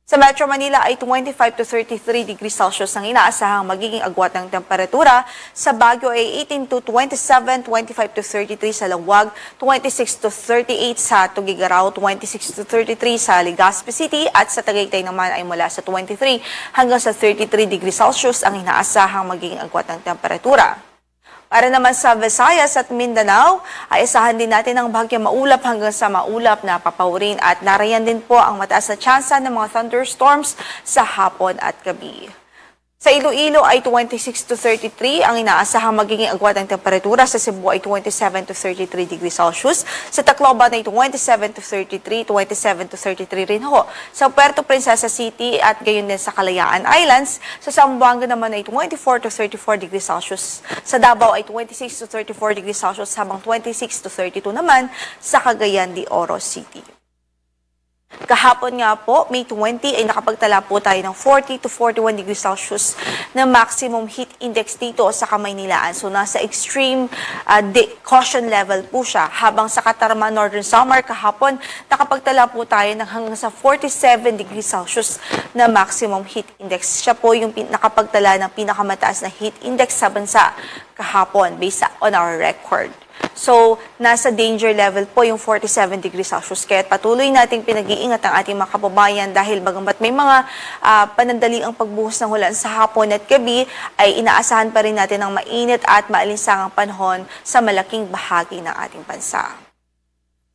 Sa Metro Manila ay twenty-five to thirty-three degrees Celsius ang inaasahang magiging agwat ng temperatura. Sa Baguio ay eighteen to twenty-seven, twenty-five to thirty-three sa Laoag, twenty-six to thirty-eight sa Tuguegarao, twenty-six to thirty-three sa Legazpi City, at sa Tagaytay naman ay mula sa twenty-three hanggang sa thirty-three degrees Celsius ang inaasahang magiging agwat ng temperatura. Para naman sa Visayas at Mindanao, ay asahan din natin ang bahagyang maulap hanggang sa maulap na papaurin at narayan din po ang mataas na tsansa ng mga thunderstorms sa hapon at gabi. Sa Iloilo ay twenty-six to thirty-three ang inaasahang magiging agwat ng temperatura. Sa Cebu ay twenty-seven to thirty-three degrees Celsius. Sa Tacloban ay twenty-seven to thirty-three, twenty-seven to thirty-three rin ho. Sa Puerto Princesa City at gayon din sa Kalayaan Islands. Sa Zamboanga naman ay twenty-four to thirty-four degrees Celsius. Sa Davao ay twenty-six to thirty-four degrees Celsius, habang twenty-six to thirty-two naman sa Cagayan de Oro City. Kahapon nga po, May twenty, ay nakapagtala po tayo ng forty to forty-one degrees Celsius na maximum heat index dito sa Kamaynilaan. So, nasa extreme, ah, de-, caution level po siya. Habang sa Catarman, Northern Samar, kahapon, nakapagtala po tayo ng hanggang sa forty-seven degrees Celsius na maximum heat index. Siya po yung pin-, nakapagtala ng pinakamataas na heat index sa bansa kahapon, based on our record. So, nasa danger level po yung forty-seven degrees Celsius. Kaya patuloy nating pinag-iingat ang ating mga kababayan dahil bagamat may mga, ah, panandaliang pagbuhos ng ulan sa hapon at gabi, ay inaasahan pa rin natin ang mainit at maalinsangang panahon sa malaking bahagi ng ating bansa.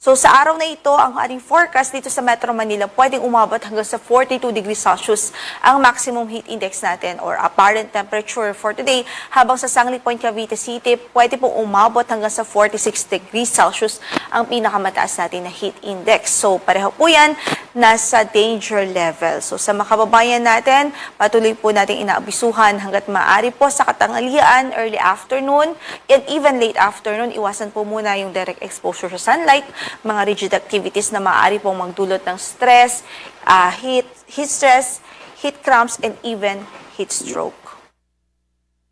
So sa araw na ito, ang ating forecast dito sa Metro Manila, pwedeng umabot hanggang sa forty-two degrees Celsius ang maximum heat index natin or apparent temperature for today, habang sa Sanglipan, Cavite City, pwede pong umabot hanggang sa forty-six degrees Celsius ang pinakamataas natin na heat index. So pareho po yan, nasa danger level. So sa mga kababayan natin, patuloy po nating inaabisuhan hanggat maaari po sa katanghalian, early afternoon, and even late afternoon. Iwasan po muna yung direct exposure sa sunlight, mga rigid activities na maaari pong magdulot ng stress, ah, heat, heat stress, heat cramps, and even heat stroke.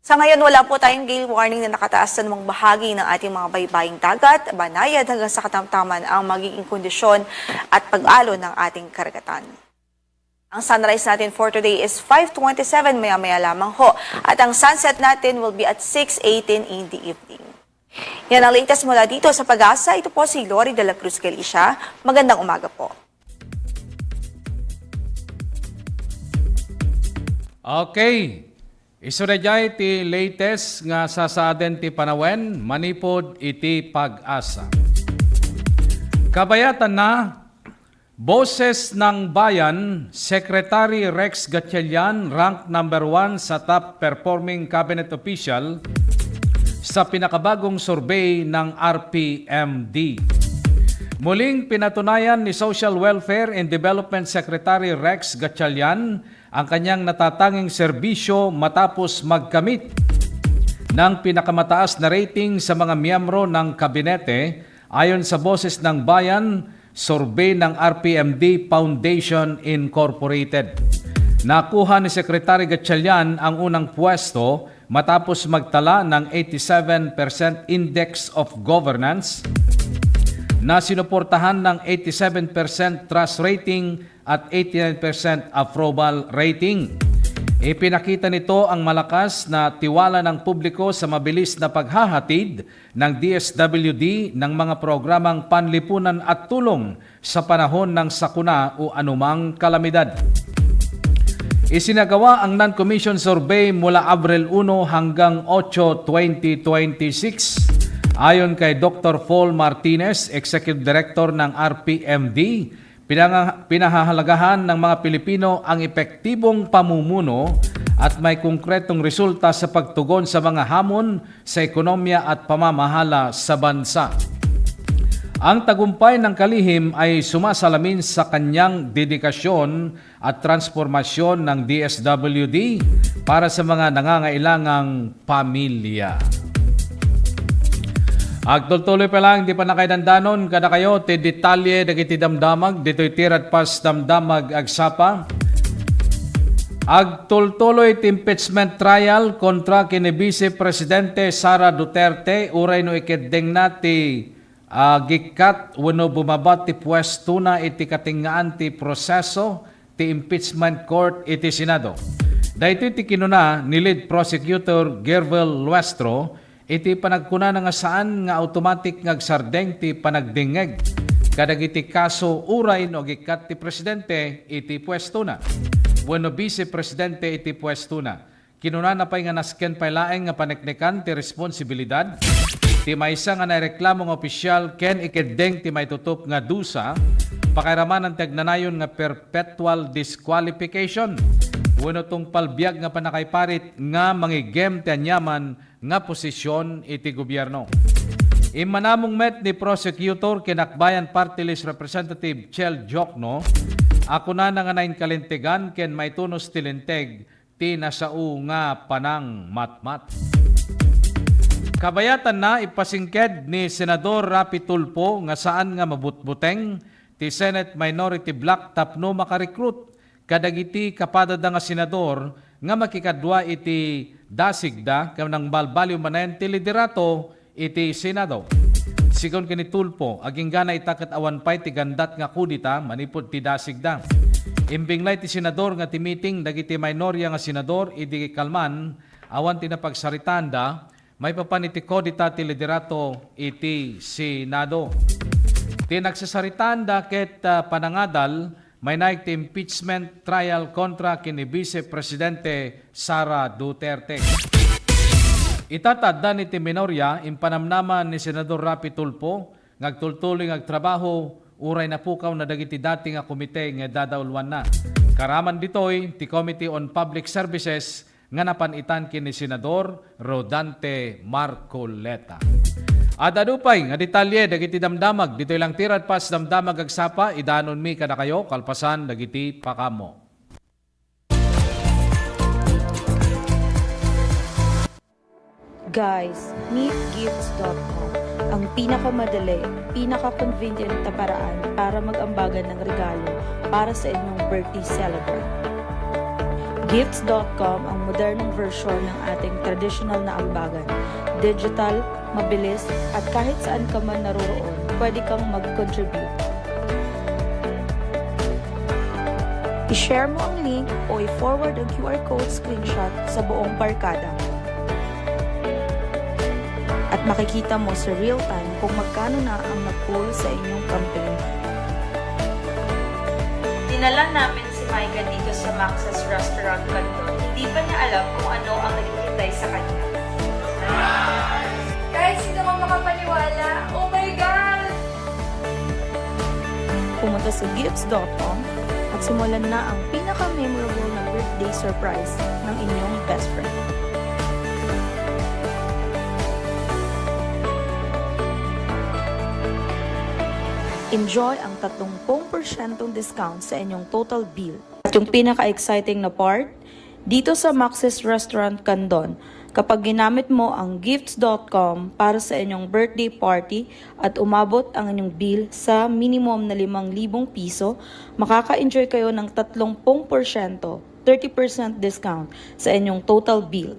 Sa ngayon, wala po tayong gale warning na nakataas sa anumang bahagi ng ating mga baybaying dagat, banayad hanggang sa katamtaman ang magiging kondisyon at pag-alo ng ating karagatan. Ang sunrise natin for today is five twenty-seven maya-maya lamang ho. At ang sunset natin will be at six eighteen in the evening. Yan ang latest mula dito sa Pag-asa. Ito po si Lori de la Cruz Galicia. Magandang umaga po. Okay. Isu daydiay ti latest nga sasaaden ti panawen manipud iti Pag-asa. Kabayatanna, Boses ng Bayan, Secretary Rex Gatchalian, rank number one sa top performing cabinet official sa pinakabagong survey ng R P M D. Muling pinatunayan ni Social Welfare and Development Secretary Rex Gatchalian ang kanyang natatanging serbisyo matapos magkamit ng pinakamataas na rating sa mga miyembro ng kabinete, ayon sa Boses ng Bayan, survey ng R P M D Foundation Incorporated. Nakuha ni Secretary Gatchalian ang unang pwesto matapos magtala ng eighty-seven percent Index of Governance na sinuportahan ng eighty-seven percent trust rating at eighty-nine percent approval rating. Ipinakita nito ang malakas na tiwala ng publiko sa mabilis na paghahatid ng D S W D ng mga programang panlipunan at tulong sa panahon ng sakuna o anumang kalamidad. Isinagawa ang non-commission survey mula Abril uno hanggang otso, twenty twenty-six. Ayon kay Doktor Paul Martinez, Executive Director ng R P M D, pinanga- pinahahalagahan ng mga Pilipino ang epektibong pamumuno at may konkretong resulta sa pagtugon sa mga hamon sa ekonomiya at pamamahala sa bansa. Ang tagumpay ng kalihim ay sumasalamin sa kanyang dedikasyon at transformasyon ng D S W D para sa mga nangangailangang pamilya. Agtultuloy pa lang, di pa nakaidandanon kadakayo ti detalye dagiti damdamag ditoy ti Radpas Damdamag Agsapa. Agtultuloy ti impeachment trial kontra ken ni Vice Presidente Sara Duterte uray no ikeddengna ti, ah, gikkat wenno bumaba ti puestona iti katengngaan ti proseso ti impeachment court iti Senado. Daytoy ti kinuna ni Lead Prosecutor Gervil Luestro iti panagkunana nga saan nga automatic nga agsardeng ti panagdengngeg kadagiti kaso uray no agikkat ti presidente iti puestona wenno vice presidente iti puestona. Kinunana pay nga nasken pay laeng nga paneknekan ti responsibilidad ti maysa nga naireklamo nga opisyal ken ikeddeng ti maitutup nga dusa, pakairamanan ti agnanayon nga perpetual disqualification wenno tungpal biag nga pannakaiparit nga mangiggem ti aniaman nga posisyon iti gobierno. Immanamong met ni Prosecutor ken Akbayan Party List Representative Chel Diokno a kunana nga nainkalintegan ken maitunos ti linteg ti nasao nga panangmatmat. Kabayatanna, ipasingked ni Senador Raffy Tulfo nga saan nga mabutbuteng ti Senate Minority Bloc tapno makarecruit kadagiti kapadada nga senador nga makikadua iti dasigda ken nangbalbaliw manen ti liderato iti Senado. Sigun ken ni Tulfo, aginggana ita ket awan pay ti gandat nga kudeta manipud ti dasigda. Imbinglay ti senador nga ti meeting dagiti minorya nga senador idi kalman awan ti napagsaritaanda maipapan iti kudeta ti liderato iti Senado. Ti nagsasaritaanda ket, ah, panangadal Mainaig ti impeachment trial kontra ken ni Vice Presidente Sara Duterte. Ita ta addan iti minorya, impanamnama ni Senador Raffy Tulfo nga agtultuloy nga agtrabaho, uray napukawna dagiti dati nga komite nga dadauluanna. Karaman ditoy, ti Committee on Public Services nga napan-itan ken ni Senador Rodante Marcoleta. Ad-adu pay nga detalye dagiti damdamag ditoy Langtirad Pass Damdamag Agsapa, idanonmi kadakayo kalpasan dagiti pakamo. Guys, meet gifts dot com, ang pinakamadali, pinaka-convenient na paraan para mag-ambagan ng regalo para sa inyong birthday celebrant. Gifts dot com ang modernong version ng ating traditional na ambagan. Digital, mabilis, at kahit saan ka man naroroon, pwede kang mag-contribute. I-share mo ang link o i-forward ang Q R code screenshot sa buong barkada. At makikita mo sa real time kung magkano na ang na-pull sa inyong campaign. Dinala namin si Micah dito sa Max's Restaurant Canton. Hindi pa niya alam kung ano ang naghihintay sa kanya. Guys, hindi ako makapaniwala. Oh my God! Pumunta sa gifts dot com at simulan na ang pinaka-memorable na birthday surprise ng inyong best friend. Enjoy ang tatlong pung porsyentong discount sa inyong total bill. At yung pinaka-exciting na part, dito sa Max's Restaurant Candon, kapag ginamit mo ang gifts dot com para sa inyong birthday party at umabot ang inyong bill sa minimum na limang libong piso, makaka-enjoy kayo ng tatlong pung porsyento, thirty percent discount sa inyong total bill.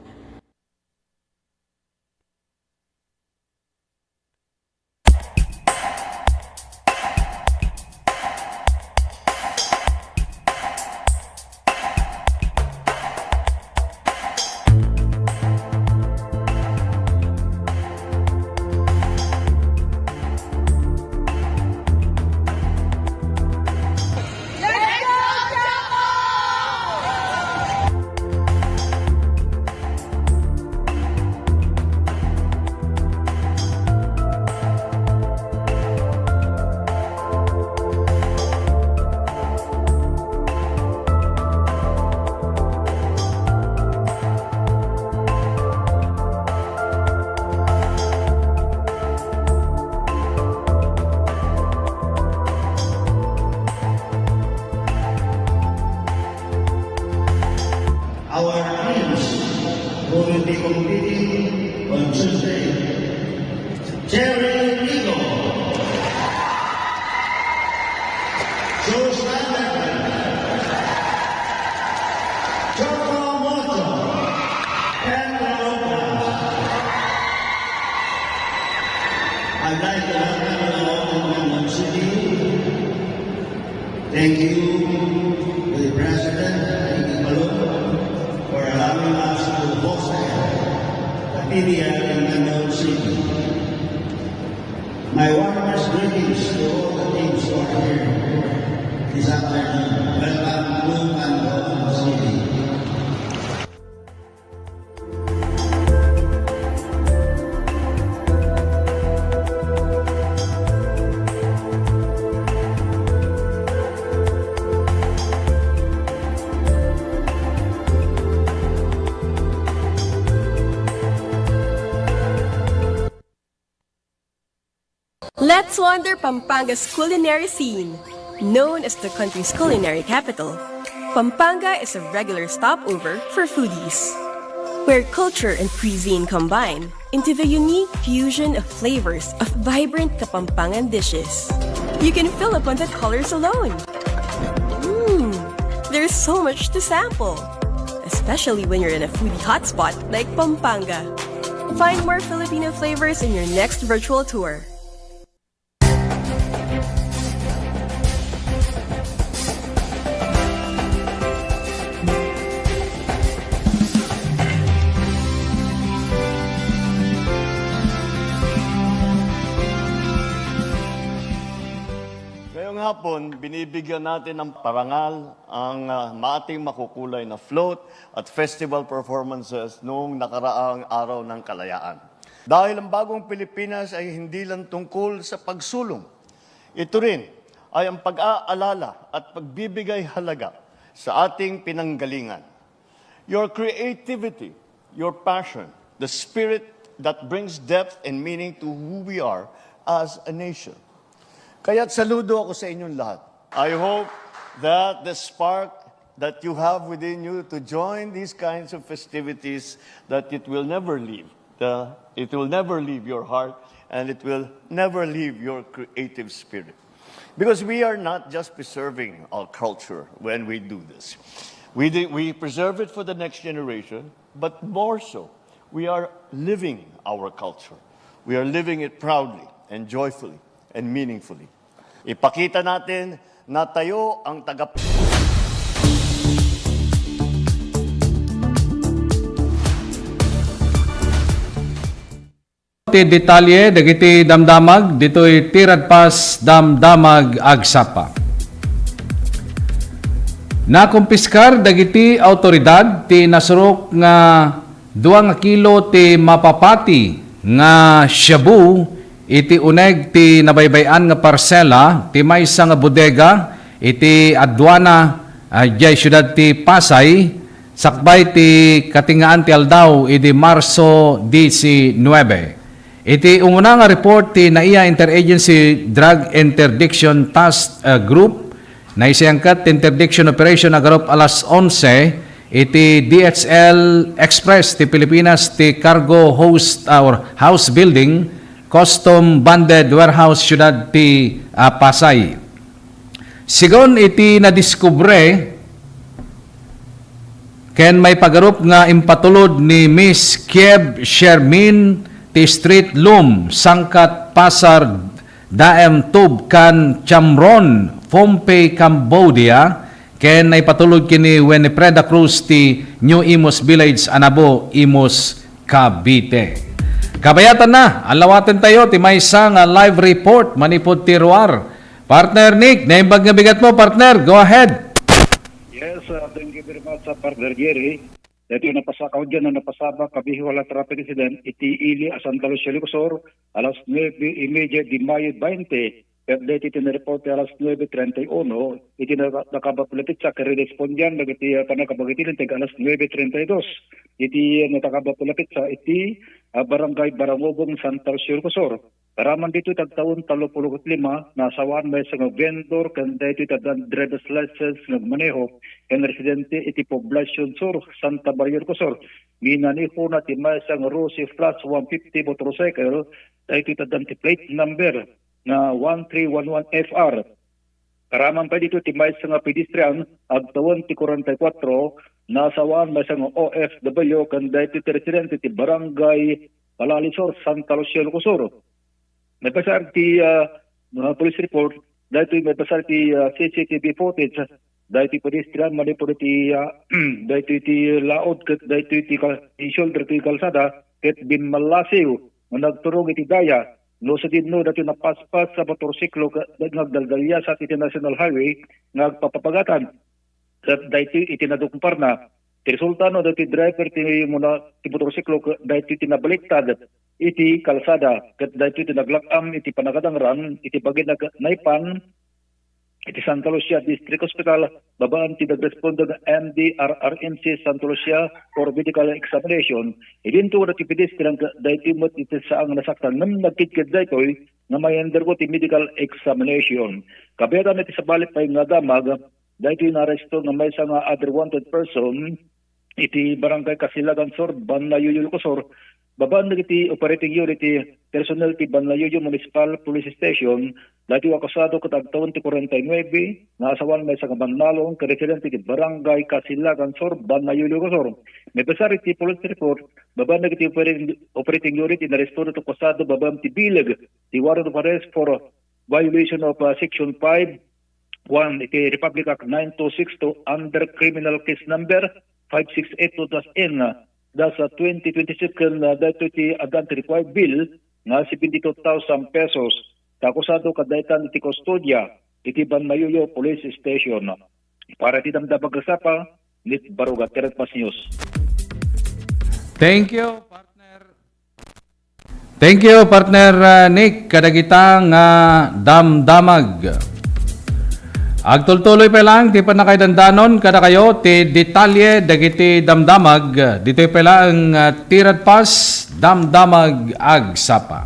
Our teams who will be competing on Tuesday. Jerry Rico, Joe Simon, Choco Moto, and Lopez. I'd like to welcome you all to London City. Thank you to the President, Iggy Palun, for allowing us to host the P D L in London City. My warmest greetings to all the teams who are here this afternoon. Welcome to London City. Let's wander Pampanga's culinary scene. Known as the country's culinary capital, Pampanga is a regular stopover for foodies, where culture and cuisine combine into the unique fusion of flavors of vibrant Kapampangan dishes. You can fill up on the colors alone. Mmm, there's so much to sample, especially when you're in a foodie hotspot like Pampanga. Find more Filipino flavors in your next virtual tour. Ngayong hapon, binibigyan natin ng parangal ang, ah, ating makukulay na float at festival performances noong nakaraang Araw ng Kalayaan. Dahil ang bagong Pilipinas ay hindi lang tungkol sa pagsulong. Ito rin ay ang pag-aalala at pagbibigay halaga sa ating pinanggalingan. Your creativity, your passion, the spirit that brings depth and meaning to who we are as a nation. Kaya't saludo ako sa inyong lahat. I hope that the spark that you have within you to join these kinds of festivities, that it will never leave. The, it will never leave your heart, and it will never leave your creative spirit. Because we are not just preserving our culture when we do this. We, do, we preserve it for the next generation, but more so, we are living our culture. We are living it proudly and joyfully and meaningfully. Ipakita natin na tayo ang taga- Ti detalye dagiti damdamag ditoy Tiradpas Damdamag Agsapa. Nakumpiskar dagiti awtoridad ti nasurok nga dua nga kilo ti mapapati nga shabu iti uneg ti nabaybay-an nga parsela ti maysa nga bodega iti aduana, ah, diay siudad ti Pasay, sakbay ti katingaan ti aldaw idi Marso disinnuebe. Iti umuna nga report ti NAIA Interagency Drug Interdiction Task, ah, Group, naisayangkat ti interdiction operation agarup alas onse iti D H L Express ti Pilipinas ti Cargo Host, ah, or House Building, Custom Bonded Warehouse, Siudad ti, ah, Pasay. Sigun iti nadiskubre ken maipagarup nga impatulod ni Miss Kiev Shermin ti street loom sangkat Pasar Daem Tub kan Chamron, Pohnpei, Cambodia, ken naipatulod ken ni Winifreda Cruz ti New Imus Village, Anabo, Imus, Cavite. Kabayatanna, allawatentayo ti maysa nga live report manipud ti ruar. Partner Nick, naimbag nga bigat mo, partner. Go ahead. Yes, uh, thank you very much, uh, Partner Jerry. Daytoy napasakaw dyan na napasabak a vehicular traffic incident iti ili a Santa Lucia, Ilocos Sur, alas nuebe y media de Mayo veinte. Ket daytoy ti nareport ti alas nuebe treinta y uno, iti na-, nakabapulapit sa karerespondian dagiti, uh, pannakabagiti linteg alas nuebe treinta y dos. Iti, uh, nakabapulapit sa iti, uh, Barangay Barangobong, Santa Lucia, Ilocos Sur. Aramid ditoy ti agtawen tallo puluh ket lima, naasawaan maysa nga vendor ken daytoy ti addan driver's license nga agmaneho ken residente iti Poblacion Sur, Santa Maria, Ilocos Sur. Minanehona ti maysa nga Rossi Plus one fifty motorcycle, daytoy ti addan ti plate number nga one three one one F R. Aramid pay ditoy ti maysa nga pedestrian, agtawen ti kuarenta y kuatro, naasawaan maysa nga O F W ken daytoy ti residente ti Barangay Palalisor, Santa Lucia, Ilocos Sur. Naibasar ti, ah, ah, police report, daytoy naibasar ti, ah, C C T V footage, daytoy pedestrian manipud iti, ah, daytoy ti laod ket daytoy ti kal-, ti shoulder ti kalsada ket bimmallasiw nga nagturong iti daya. No sadino daytoy napaspas a motorsiklo ket nga agdaldaliasat iti National Highway nga agpapapagatan. Ket daytoy iti nadukparna, ti resulta no daytoy driver ti muna-, ti motorsiklo ket daytoy ti nabaliktad iti kalsada ket daytoy ti naglak-am iti panagadangran iti bagina ket naipan iti Santa Lucia District Hospital babaen ti nagrespondeng M D R R M C Santa Lucia for medical examination. Idinto daytoy pedestrian ket daytoy met iti saan nga nasaktan ngem nagkidkid daytoy nga may-undergo ti medical examination. Kabiatan iti sabali pay nga damag, daytoy naaresto nga maysa nga other wanted person iti Barangay Kasilagan Sur, Banlayoyo, Ilocos Sur. Babaen dagiti operating unit ti personnel ti Banlayoyo Municipal Police Station, daytoy akusado ket agtawen ti kuarenta y nuebe, naasawaan maysa nga bannalon ket residente ti Barangay Kasilagan Sur, Banlayoyo, Ilocos Sur. Maibasar iti police report, babaen dagiti operating, operating unit, inaresto dagiti akusado babaen ti bileg ti warrant of arrest for violation of, uh, Section five one iti Republic Act nine two six two under criminal case number five six eight two dash N dash twenty twenty-six ken, uh, daytoy ti addan ti required bail nga seventy-two thousand pesos. Ta akusado ket daytan iti kustodiya iti Banlayoyo Police Station. Para iti Damdamag Agsapa, Nick Baruga, Tiradpas News. Thank you, partner. Thank you, partner, uh, Nick, kadagita nga damdamag. Agtultuloy pa lang ti pannakaidandanon kadakayo ti detalye dagiti damdamag. Ditoy pa lang, uh, ti radpas, damdamag agsapa.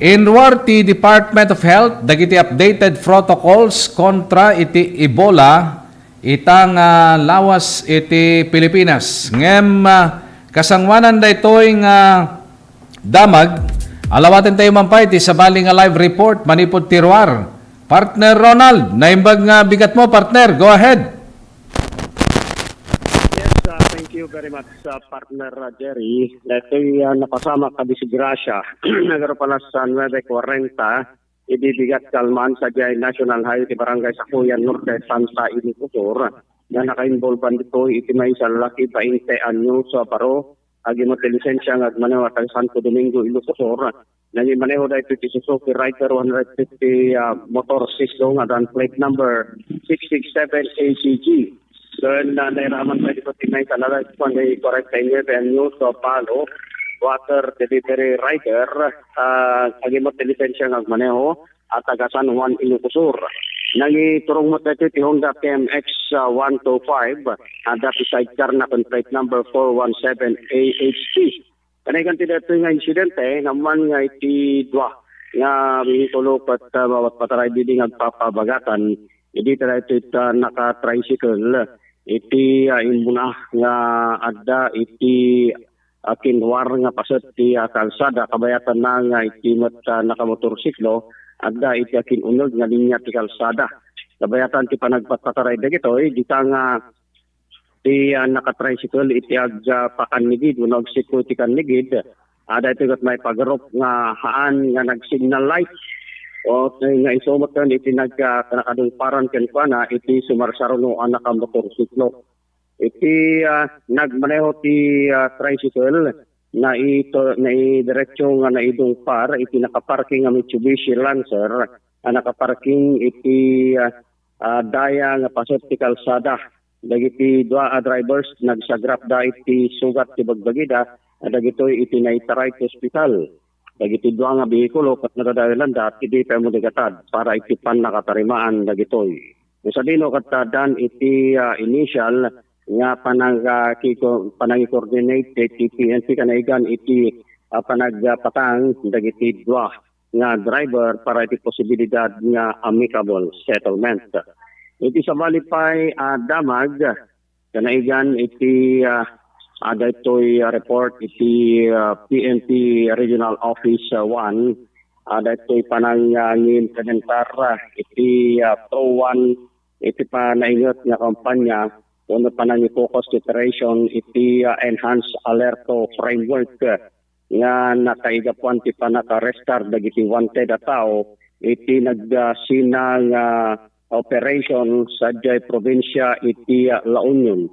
Inruar ti Department of Health dagiti updated protocols kontra iti Ebola ita nga lawas iti Pilipinas. Ngem, ah, kasangoanan daytoy nga damag, alawaten tayo man pay ti sabali nga live report manipud ti ruar. Partner Ronald, naimbag nga bigat mo, partner. Go ahead. Yes, uh, thank you very much, uh, partner, uh, Jerry. Daytoy, uh, napasamak a disgrasya. Nagaro pala sa nuebe kuarenta, idi bigat kalman sadiay National Highway ti Barangay Sakuyan Norte, Santa Ilocos Sur, nga nakainvolban ditoy iti maysa a lalaki, bainte anyos a baro, agimot ti lisensia nga agmaneho a taga Santo Domingo, Ilocos Sur. Nangimaneho daytoy ti Suzuki Rider one hundred fifty, ah, motorsiklo nga addaan plate number six six seven A C G. Ken, ah, nairaman tayo dito ti maysa a lalaki, kuan, di kuarenta y nuebe anyos, so, balo, water delivery rider, ah, agimot ti lisensia nga agmaneho, a taga San Juan, Ilocos Sur. Nangiturong met daytoy ti Honda T M X, ah, one two five, adda ti sidecar na ken plate number four one seven A H T. Kanagan ti daytoy nga insidente, naammuan nga iti dua nga behikulo ket, ah, mapatpataray idi nga agpapabagatan, idi daytoy, ah, naka-tricycle iti, ah, immuna nga adda iti, ah, kinruar nga paset ti, ah, kalsada, kabayatanna nga iti met, ah, nakamotorsiklo, adda iti akin-uneg nga linia ti kalsada. Kabayatan ti panagpatpataray dagitoy, dita nga ti, ah, naka-tricycle iti ag-, ah, pakannigid wenno agsikko iti kannigid, ah, daytoy ket maipagarop nga haan nga nag-signal light. O, nga isu met iti nag-, ah, nakadungparan kenkuana iti sumarsaruno a nakamotorsiklo. Iti, ah, nagmaneho ti, ah, tricycle, naito-, naidiretso nga naidungpar iti nakaparking nga Mitsubishi Lancer a nakaparking iti, ah, ah, daya nga paset ti kalsada. Dagiti dua a drivers, nagsagrapda iti sugat ti bagbagida, a dagitoy iti naitaray ti ospital. Dagiti dua nga behikulo ket nadadawilanda, iti pay met gatad para iti pannakatarimaan dagitoy. No sadino ket addaan iti, ah, initial nga panang-, ah, kiko-, panangi-coordinate ti P N P kanagan iti, ah, panagpatang dagiti dua nga driver para iti posibilidad nga amicable settlement. Iti sabali pay a damag, kanaigan iti, ah, ah, daytoy, ah, report iti, ah, P N P Regional Office, ah, one, ah, daytoy panang, ah, ngiimplementar, ah, iti, ah, Pro One, iti panainget nga kampanya, wenno panangi-focus operation iti, ah, Enhanced Alerto Framework, ah, nga nakaigapuan ti pannaka-arrestar dagiti wanted a tao iti nagsinag nga operation sadiay probinsia iti, ah, La Union.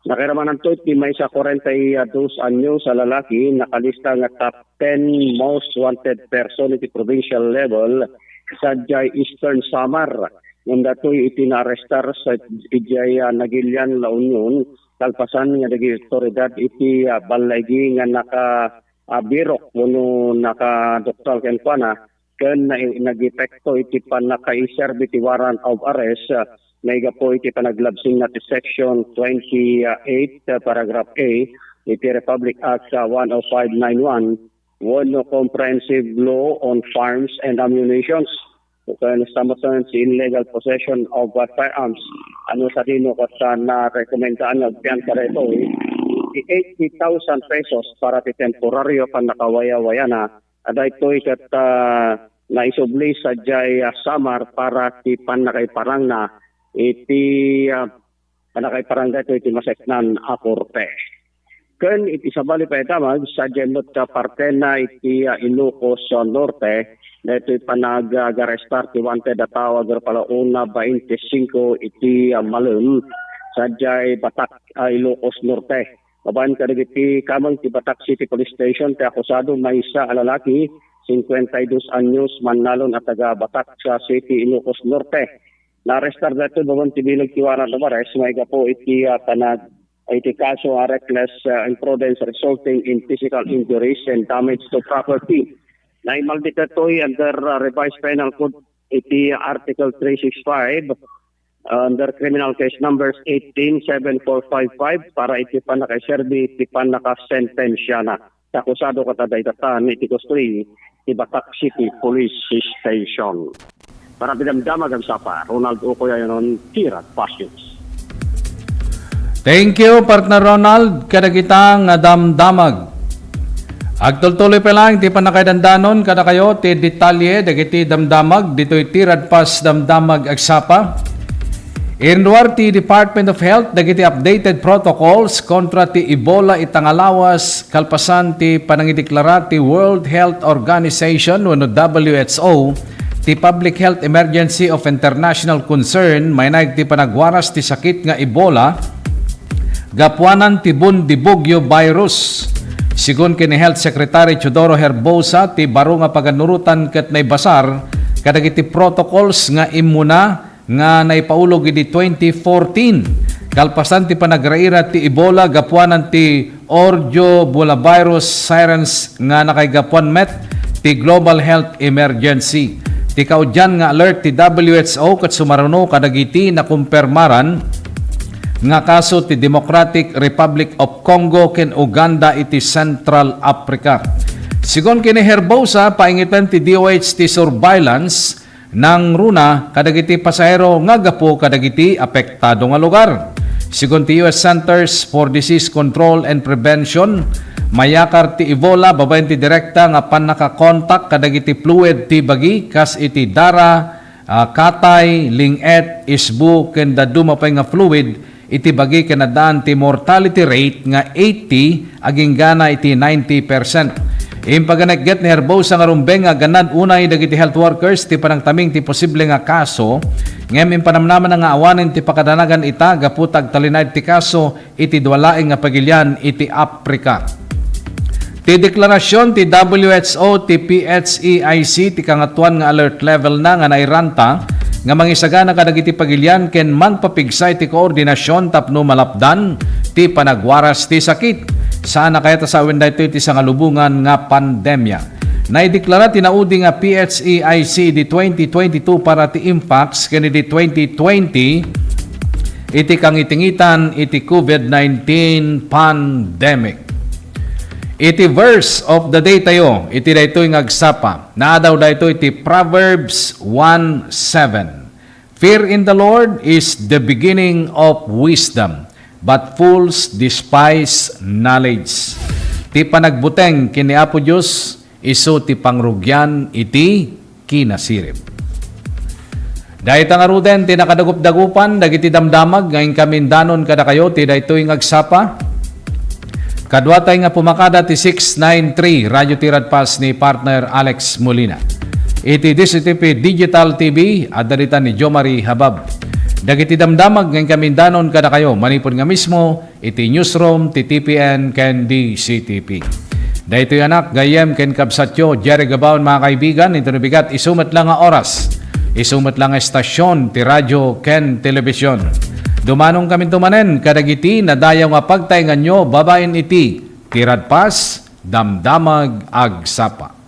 Nakiramananto iti maysa a kuarenta y dos anyos a lalaki, nakalista nga top ten most wanted person iti provincial level sadiay Eastern Samar. Ngem datoy iti naarestar sa idiay, ah, Naguilian, La Union, kalpasan nga dagiti otoridad iti, ah, ballaigi nga naka, ah, birok wenno nakaduktal kenkuana, ken na-, nagepekto iti pannakaiserbi ti warrant of arrest, ah, maigapu iti panaglabsinna ti Section twenty-eight, ah, Paragraph A iti Republic Act, ah, one oh five nine one, wenno Comprehensive Law on Firearms and Ammunitions, ken sa met ti illegal possession of, ah, firearms. Ano sadino ket, ah, narekomendaan nga agbian kadaytoy ti eighty thousand pesos para ti temporario a pannakawayawayana. Daytoy ket, ah, naisubli sadiay, ah, Samar para ti pannakaiparangna iti, ah, pannakaiparang daytoy iti maseknan a korte. Ken iti sabali pay a damag, sadiay met a partena iti, ah, Ilocos, ah, Norte, daytoy panag-, ah, agarestar ti wanted a tao a agpalauna bainte singko iti, ah, malem, sadiay Batac, ah, Ilocos Norte. Babaen kadagiti kameng ti Batac City Police Station ti akusado, maysa a lalaki, cincuenta y dos anyos, mannalon a taga Batac sa City, Ilocos Norte. Naarestar daytoy babaen ti bileg ti warrant of arrest maigapu iti, ah, panag-, iti kaso a reckless uh, imprudence resulting in physical injuries and damage to property. Naimaldit daytoy under uh, Revised Penal Code iti Article three six five, under criminal case numbers eighteen seven four five five para iti pannakaiserbi iti pannakasentensiana. Akusado kata daytatan iti kustodiyo ti Batak City Police Station. Para ti Damdamag Agsapa, Ronald Ucoy Ayonon, Tirad Pasyos. Thank you, Partner Ronald, kadagita nga damdamag. Agtultuloy pa lang ti pannakaidandanon kadakayo ti detalye dagiti damdamag ditoy Tirad Pas Damdamag Agsapa. Inruar ti Department of Health dagiti updated protocols kontra ti Ebola ita nga lawas kalpasan ti panangideklara ti World Health Organization wenno W H O ti public health emergency of international concern mainaig ti panagwaras ti sakit nga Ebola gapuanan ti Bundibugyo virus. Sigun ken ni Health Secretary Teodoro Herbosa, ti baro nga paganurotan ket naibasar kadagiti protocols nga immuna nga naipaulog idi twenty fourteen. Kalpasan ti panagraira ti Ebola gapuanan ti Orjo Bula virus sirens nga nakaigapuan met ti global health emergency. Ti kaudian nga alert ti W H O ket sumaruno kadagiti nakumpermaran nga kaso ti Democratic Republic of Congo ken Uganda iti Central Africa. Sigun ken ni Herbosa, paingiten ti D O H ti surveillance nangruna kadagiti pasahero nga gapu kadagiti apektado nga lugar. Sigun ti U S Centers for Disease Control and Prevention, mayakar ti Ebola babaen ti direkta nga pannakakontak kadagiti fluid ti bagi kas iti dara, ah, katay, ling-et, isbu, ken dadduma pay nga fluid iti bagi ken addaan ti mortality rate nga eighty agingga na iti ninety percent. Impaganekget ni Herbosa nga rumbeng nga agannad unay dagiti health workers ti panangtaming ti posible nga kaso, ngem impanamnamana nga awanen ti pakadanagan ita gapu ta agtalinaed ti kaso iti dua laeng nga pagilian iti Africa. Ti deklarasyon ti W H O ti P H E I C ti kangatoan nga alert level na nga nairanta nga mangisagana kadagiti pagilian ken mangpapigsa iti koordinasyon tapno malapdan ti panagwaras ti sakit. Saan a kayat a sawen daytoy ti sangalubongan nga pandemya. Naideklara ti naudi nga P H E I C idi twenty twenty-two para ti Impax ken idi twenty twenty iti kangitingitan iti COVID nineteen pandemic. Iti verse of the day tayo, iti daytoy nga agsapa. Naadaw daytoy iti Proverbs one seven. "Fear in the Lord is the beginning of wisdom, but fools despise knowledge." Ti panagbuteng ken ni Apo Dios isu ti pangrugian iti kinasirib. Dayta ngaruden ti nakadagup-dagupan dagiti damdamag nga inkamindanon kadakayo ti daytoy nga agsapa. Kaduatay nga pumakada ti six nine three Radio Tirad Pas ni partner Alex Molina. Iti D C T P Digital T V, adda ditan ni Jomari Habab. Dagiti damdamag nga inkamindanon kadakayo manipud nga mismo iti newsroom ti T P N ken D C T P. Daytoy anak, gayyem ken kabsatyo, Jerry Gabaon, mga kaibigan, iti nabigat isu met la nga oras, isu met la nga estasyon ti radyo ken telebisyon. Dumanong kami tumanen kadagiti nadayaw nga pagtaenganyo babaen iti Tirad Pas, Damdamag Agsapa.